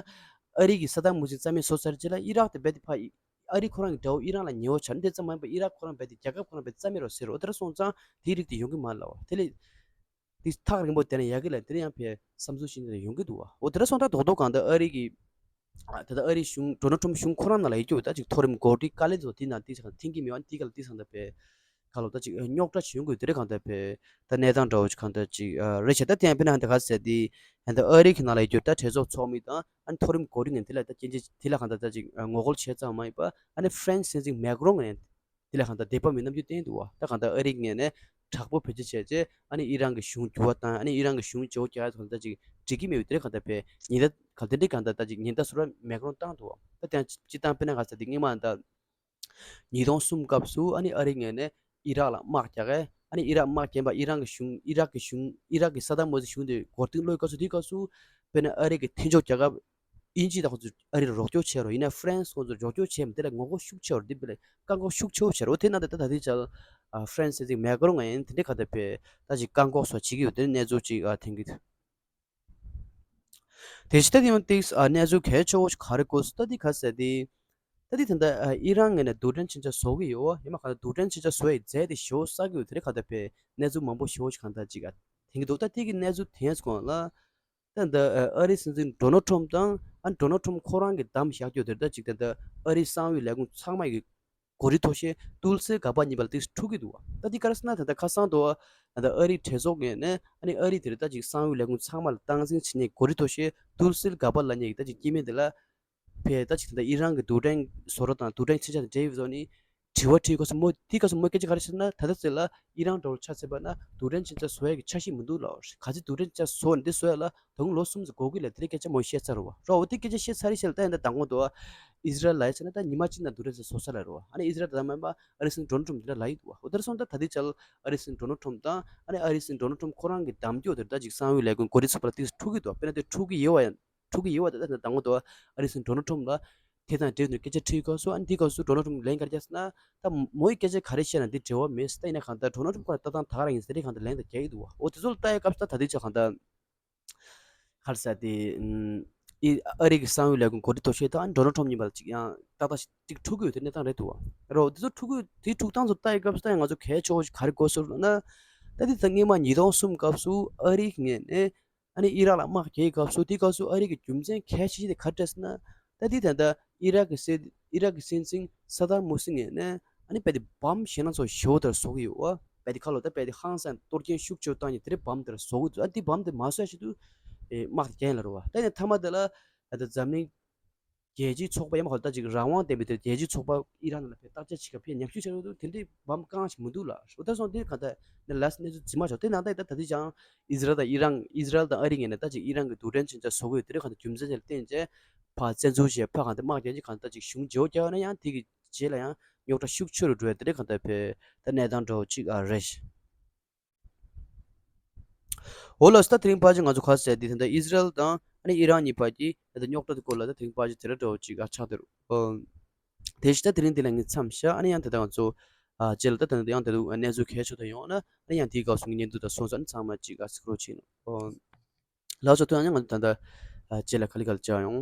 ཨ་རི་གིས་སད་དམ་ཧུ་སེན་རྩ་མེད་བཟོ་ཚར་རྗེས་ལ་ཨི་རག་དེ་རྦད་དེ་ཕར་ཨི་ཨ་རི་ཁོ་རང་གི་དགྲ་བོ་ཨི་རན་ལ་ཉེ་བོ་ཆགས་ནས་དེ་ཙམ་མ་ཡིན་པར་ཨི་རག་ཁོ་རང་རྦད་དེ་རྒྱལ་ཁབ་ཁོ་རང་རྦད་རྩ་མེད་རོ་ཟེར་རོ། དེ་འདྲ་སོང་ཙང་དེའི་རིགས་དེ་ཡོང་གི་མ་རེད་ལབ་བ། དེ་ལས་དེ་ཐག་རིང་པོ་དེ་ནས་ཡག་གི་ལ་དེ་ནས་ཡང་ཕར་བསམ་ཚུལ་ཤིག་ཡོང་གི་འདུག་བ། འོ་དེ་འདྲ་སོང་ཙང་རྡོག་རྡོག་གང་ལྟར་ཨ་རི་གི་ད་ལྟ་ཨ་རིའི་གཞུང་ཌོ་ནལ་ཊམ་གཞུང་ཁོ་རང་ནང་ལ་ཡོད་རྒྱུ་ད་ཅིག་མཐོ་རིམ་འགོ་ཁྲིད་བཀའ་བློན་ཚོ་དེ་ནང་དེ་ཚང་མཐུན་གྱི་མེད་པ་དེ་ག་ལ་དེ་ཚང་ད་ཕར་ག་ལོ་ད་ཅིག་རྙོག་དྲ་བྱུང་དགོས་དེ་རེད། གང་ལྟར་ཕར་ད་གནས་སྟངས་འདྲ་བོ་ཅིག་གང་ལྟར་ཅིག་རེད་བྱས། ད་དེ་ཡང་དཔེར་ན་ཧན་ད་ག་ཟེར་དེ་ཧན་ད་ཨ་རི་གི་ནང་ལ་ཡོད་རྒྱུ་ད་གྲོས་ཚོགས་ཚོགས་མི་དང་ཨ་ནི་མཐོ་རིམ་འགོ་ཁྲིད་ངན་དེ་ལ་ད་སྐྱོན་བརྗོད་དེ་ལ་གང་ལྟར་ད་ཅིག་ངོ་རྒོལ་བྱས་ཙམ་མ་ཡིན་པ་ཨ་ནི་ཧྥ་རན་སི་སྲིད་འཛིན་མེག་རོང་ངན་དེ་ལ་གང་ལྟར་དད་པ་མེད་རྣམ་འགྱུར་བསྟན་འདུག་བ། ད་གང་ལྟར་ཨ་རི་ངན་ནས་དྲག་པོ་བེད་སྤྱོད་བྱས་རྗེས་ཨ་ནི་ཨི་རན་གྱི་གཞུང་འགྱུར་བ་བཏང་ཨ་ནི་ཨི་རན་གྱི་གཞུང་བརྗེ་པོ་རྒྱག་ཡ་གང་ལྟར་ཅིག་འགྲིག་གི་མེད་པའི་དེ་རེད། གང་ལྟར་ཕར་ཉེན་བརྡ་གང་ལྟར་དེ་འདྲའི་གང་ལྟར་ད་ཅིག་ཉེན་བརྡ་བཟོ་ར་མེག་རོང་བཏང་འདུག་བ། ད་དེ་ཡང་སྤྱིར་བཏང་དཔེར་ན་ག་ཟེར་དེ་སྔོན་མ་ད་ཉིས་སྟོང་གསུམ་སྐབས་སུ་ཨ་ནི་ཨ་རི་ངོས་ནས་ཨི་རག་ལ་དམག་རྒྱག་གས་ཨ་ནི་ཨི་རག་དམག་རྒྱག་པ་ཨི་རན་གྱི་གཞུང་ཨི་རག་གི་གཞུང་ཨི་རག་གི་སད་དམ་ཧུ་སེན་གཞུང་དེ་མགོ་རྟིང་སློག་སྐབས་སུ་དེའི་སྐབས་སུ་དཔེར་ན་ཨ་རི་གི་མཐུན་ཕྱོགས་རྒྱལ་ཁབ་དབྱིན་ཇི་དང་ཁོང་ཚོས་ཨ་རི་ལ་རོགས་སྐྱོར་བྱས་རོགས་ཡིན་ན་ཧྥ་རན་སི་ཁོང་ཚོར་རོགས་སྐྱོར་བྱས་མི་དེ་ལ་ངོ་རྒོལ་ཤུགས་ཆེ་བར་འདི་དཔེ་ལ་བཀག་འགོག་ཤུགས་ཆེ་བོ་བྱས་རོགས། དེ་ནང་དེ་ད་ད་ལྟའི་ཆར་ཧྥ་རན་སི་སྲིད་འཛིན་མེག་རོང་ཡང་དེ་འདྲའི་ག་ད་ཕར་ད་ཅིག་བཀག་འགོག་སོགས་བྱེད་ཀྱི་ཡོད་དེ་གནས་ཚུལ་ཅིག་ཐོན་གྱི་འདུག་དེ་ཕྱི་ད་དེ་ཡང་ཏིག་ཨ་གནས་ཚུལ་གལ་ཆེ་བོ་ཞིག་ག་རེ་གོ་སོང་ད་དེ་ག་ཟེར་དེ། ད་དེ་ད་ལྟ་ཨི་རན་ངོས་ནས་རྡུལ་ཕྲན་མཚོན་ཆ་བཟོ་གི་ཡོད་ཡིན་མ་ག་ད་རྡུལ་ཕྲན་མཚོན་ཆ་བཟོ་ཡི་རྫས་དེ་ཞེ་པོ་བསགས་ཀྱི་ཡོད་དེ་རེད། ག་ད་ཕར་གནས་ཚུལ་མང་པོ་ཞེ་པོ་ཞིག་གང་ལྟར་ཅིག་ཨ་ཐོན་གྱི་འདུག་ད་དེ་གི་གནས་ཚུལ་ཐོན་སོང་ལ། ད་ད་ཨ་རིའི་སྲིད་འཛིན་ཌོ་ནལ་ཊམ་དང་ཨ་ཌོ་ནལ་ཊམ་ཁོ་རང་གི་བདམས་བཞག་རྒྱུ་དེ་ད་ཅིག་ད་ལྟ་ཨ་རིའི་གསང་བའི་ལས་ཁུངས་ཚང་མ་གི་གོ་སྒྲིག་ཐོག་ཤེས་ཏུལ་སིའི་སྒར་པ་གཉིས་པ་ལ་ཏིག་འཁྲུག་གི་འདུག་བ། ད་འདི་ག་རེ་ཟེར་ན་ད་ལྟ་ཁ་སང་དུ་ད་ལྟ་ཨ་རིའི་གྲོས་ཚོགས་ངོས་ནས་ཨ་ནི་ཨ་རི་དེར་ད་ཅིག་གསང་བའི་ལས་ཁུངས་ཚང་མ་ལ་སྟངས་འཛིན་བྱེད་མཁན་གོ་སྒྲིག་ཐོག་ཤེས་ཏུལ་སིའི་སྒར་པ་ལབ་མཁན་གྱི་ད་ཅིག་སྐྱེ་དམན་དེ་ལ་ ཕེ་ད་ཅིག་ད་ཨི་རན་གྱི་རྡུལ་ཕྲན་བཟོ་རོགས་དང་རྡུལ་ཕྲན་མཚོན་ཆ་དང་འབྲེལ་བའི་བཟོ་ནི་དྲི་བ་དྲིས་སྐབས་སུ་མོ་དེའི་སྐབས་སུ་མོ་སྐད་ཆ་ག་རེ་བཤད་ན། ད་ལྟ་ཚེ་ལ་ཨི་རན་འདྲ་བོ་ཆ་བཞག་པ་ན་རྡུལ་ཕྲན་མཚོན་ཆ་བཟོ་ཡ་གི་འཆར་གཞི་མི་འདུག་ལབ། ག་ཚོད་རྡུལ་ཕྲན་མཚོན་ཆ་བཟོ་ནི་དེ་བཟོ་ཡ་ལ་ད་དུང་ལོ་གསུམ་ཙམ་འགོར་གི་ལབ་དེ་འདྲའི་སྐད་ཆ་མོ་བཤད་ཚར་རེད་བ། རོ་འོ་དེ་སྐད་ཆ་བཤད་ཚར་རེད་བཤད་ལ་ད་ཡིན་ད་དང་པོ་དུ་ཨི་ཟི་རལ་ལ་ཡ་བྱས་ན་ད་ཉི་མ་གཅིག་ནང་རྡུལ་ཕྲན་མཚོན་ཆ་བཟོ་ཚར་ལབ་རེད་བ། ཨ་ནི་ཨི་ཟི་རལ་ད་ལྟ་མ་ཡིན་པ་ཨ་རི་སྲིད་འགྲོ་ནོ་ཁྲོམ་དེ་ལ་ཡིན་འདུག་བ། འོ་དེར་སོང་ད་ད་ལྟའི་ཆར་ཨ་རི་སྲིད་འགྲོ་ནོ་ཁྲོམ་དང་ཨ་ནི་ཨ་རི་སྲིད་འགྲོ་ནོ་ཁྲོམ་ཁོ་རང་གི་གདམ་རྒྱུ་དེར་ད་ཅིག་གསང་བའི་ལས་ཁུངས་གོ་སྒྲིག་ཚོགས་པ་ལ་ཏིག་འཁྲུག་གི་འདུག་དཔེར་ན་དེ་འཁྲུག་གི་ཡོད་བ་ཡང་འཁྲུག་གི་ཡོད་བ་དེ་ད་དང་པོ་དུ་ཨ་རི་སྲིད་འགྲོ་ནོ་ཁྲོམ་ལ་དེ་དང་འབྲེལ་ནས་སྐད་ཆ་དྲིས་སྐབས་སུ། ཨ་ནི་དེའི་སྐབས་སུ་འགྲོ་ནོ་ཁྲོམ་ལན་ག་རེ་བརྒྱབ་ཟེར་ན། ད་མོ་ཡི་སྐད་ཆ་ག་རེ་བཤད་ན་འདི་འབྲེལ་བ་མེད་ཟེར། ད་ཡིན་ན་གང་ལྟར་འགྲོ་ནོ་ཁྲོམ་ཁོ་རང་ལྟ་སྟངས་ད་ག་རང་ཡིན་ཟེར་རེད་གང་ལྟར་ལན་ད་རྒྱག་གི་འདུག་བ། འོ་དེ་ཚོ་ལ་ལྟ་ཡའི་སྐབས་སུ་ད་ད་ལྟའི་ཆར་གང་ལྟར་ས་དེ་ཨི་ཨ་རི་གི་གསང་བའི་ལས་ཁུངས་གོ་སྒྲིག་ཐོག་ཤེས་ད་ཨ་ནི་འགྲོ་ནོ་ཁྲོམ་གཉིས་བར་ཅིག་ཡང་ཏག་ཏག་ཅིག་འཁྲུག་གི་ཡོད་དེ་གནས་སྟངས་རེད་འདུག་བ། རོ་དེ་ཚོ་འཁྲུག་གི་དེའི་འཁྲུག་སྟངས་ཚོ་ལྟ་ཡའི་སྐབས་སུ་ད་ཡང་ང་ཚོ་གལ་ཆེ་བོ་ཞིག་ག་རེ་གོ་སོང་ན། ད་དེ་ད་སྔོན་མ་ཉིས་སྟོང་གསུམ་སྐབས་སུ་ཨ་རི་གི་ངོས་ནས་ཨ་ནི་ཨི་རག་ལ་དམག་རྒྱག་གི་སྐབས་སུ་དེའི་སྐབས་སུ་ཨ་རི་གི་རྒྱུ་མཚན་གལ་ཆེ་ཤོས་དེ་ག་རེ་རེད་ཟེར་ན། ད་དེ་ད་ལྟ་ཨི་རག་གི་སྲིད་ཨི་རག་གི་སྲིད་འཛིན་ས་དཱམ་ཧུ་སིན་ངོས་ནས་ཨ་ནི་རྦད་དེ་བམ་གཞན་སྣ་ཚོགས་ཞེ་པོ་དེར་བཟོ་གི་ཡོད་བ། རྦད་དེ་ཁ་ལོ་ད་རྦད་དེ་ཧང་སང་གཏོར་སྐྱོན་ཤུགས་ཆེ་བཏང་ནས་དེ་རེད་བམ་དེར་བཟོ་གི་འདུག་ཨ་དེ་བམ་དེ་མ་བཟོ་ཡ་ཆེད་དུ་ཨེ་དམག་དེ་རྒྱག་ཡིན་ལབ་རེད་བ། ད་ཡིན་ན་མཐའ་མ་དེ་ལ་ད་ལྟ་འཛམ་གླིང་རྒྱལ་སྤྱིའི་ཚོགས་པ་ཡང་མ་ཁོ་ད་ཅིག་རང་དབང་ལྡན་པའི་དེ་རྒྱལ་སྤྱིའི་ཚོགས་པ་ཨི་རན་ལ་ཕེ་བརྟག་དཔྱད་བྱེད་ཀ་ཕེ་ཉམས་ཞིབ་བྱེད་རོགས་འདུག་དེ་འདྲའི་བམ་རྐང་ཞིག་མི་འདུག་ལ། འོ་ད་སོང་དེ་ག་ད་ནི་ལས་གནས་ཚུལ་ཇི་མ་ཆོག་དེ་ནང་ད་ད་ད་དེ་ཅང་ཨི་ཟི་རལ་དང་ཨི་རན་ཨི་ཟི་རལ་དང་ཨ་རི་ངོས་ནས་ད་ཅིག་ཨི་རན་གྱི་རྡུལ་ཕྲན་མཚོན་ཆ་བཟོ་གི་ཡོད་དེ་རེད་གང་ད་རྒྱུ་མཚན་ཅིག་ལ་བརྟེན་བྱས་ཕར་བཙན་འཛུལ་བྱས་ཕར་གང་ད་དམག་རྒྱག་ཅིག་གང་ད་ཅིག་གཞུང་བརྗེ་བོ་རྒྱག་ན་ཡང་དེ་གི་རྗེས་ལ་ཡང་རྙོག་དྲ་ཤུགས་ཆེ་རུ་འགྲོ་ཡ་དེ་རེད་གང་ད་ཕེ་ད་གནས་སྟངས་འདྲ་བོ་ཅིག་ཨ་རེད། འོ་ལགས་སོ། ད་དེ་རིང་ཕལ་ཆེར་ང་ཚོ་ག་རེ་ཟེར་དེ་ད་ལྟ་ཨི་ཟི་རལ་དང་ཨ་ནི་ཨི་རན་གཉིས་བར་གྱི་ད་ལྟ་རྙོག་དྲ་དེ་སྐོར་ལ་ད་དེ་རིང་ཕལ་ཆེར་དེ་འདྲ་འདྲ་བོ་ཅིག་ཨ་ཆགས་བསྡད་རེད། ཨོ། དེ་བཞིན་ད་དེ་རིང་འདི་ལ་ངས་མཚམས་བཞག་ཨ་ནི་ཡང་ད་ལྟ་ང་ཚོ་ཨ་རྗེས་ལ་ད་ད་ལྟ་ཡང་ད་དུང་གནས་ཚུལ་གལ་ཆེ་ད་ཡོང་ན་ཨ་ནི་ཡང་དེའི་སྐབས་སུ་ངས་བརྙན་ཐུང་ད་སོང་ཙང་ཨ་ནི་ཚང་མ་ཅིག་ཨ་གཟིགས་རོགས་བྱེད་ཨོ། ལགས་སོ། ཐུགས་རྗེ་ཆེ། ང་ཚོ་ད་ལྟ་ཨ་རྗེས་ལ་ག་ལེ་ག་ལེ་མཇལ་ཡོང་།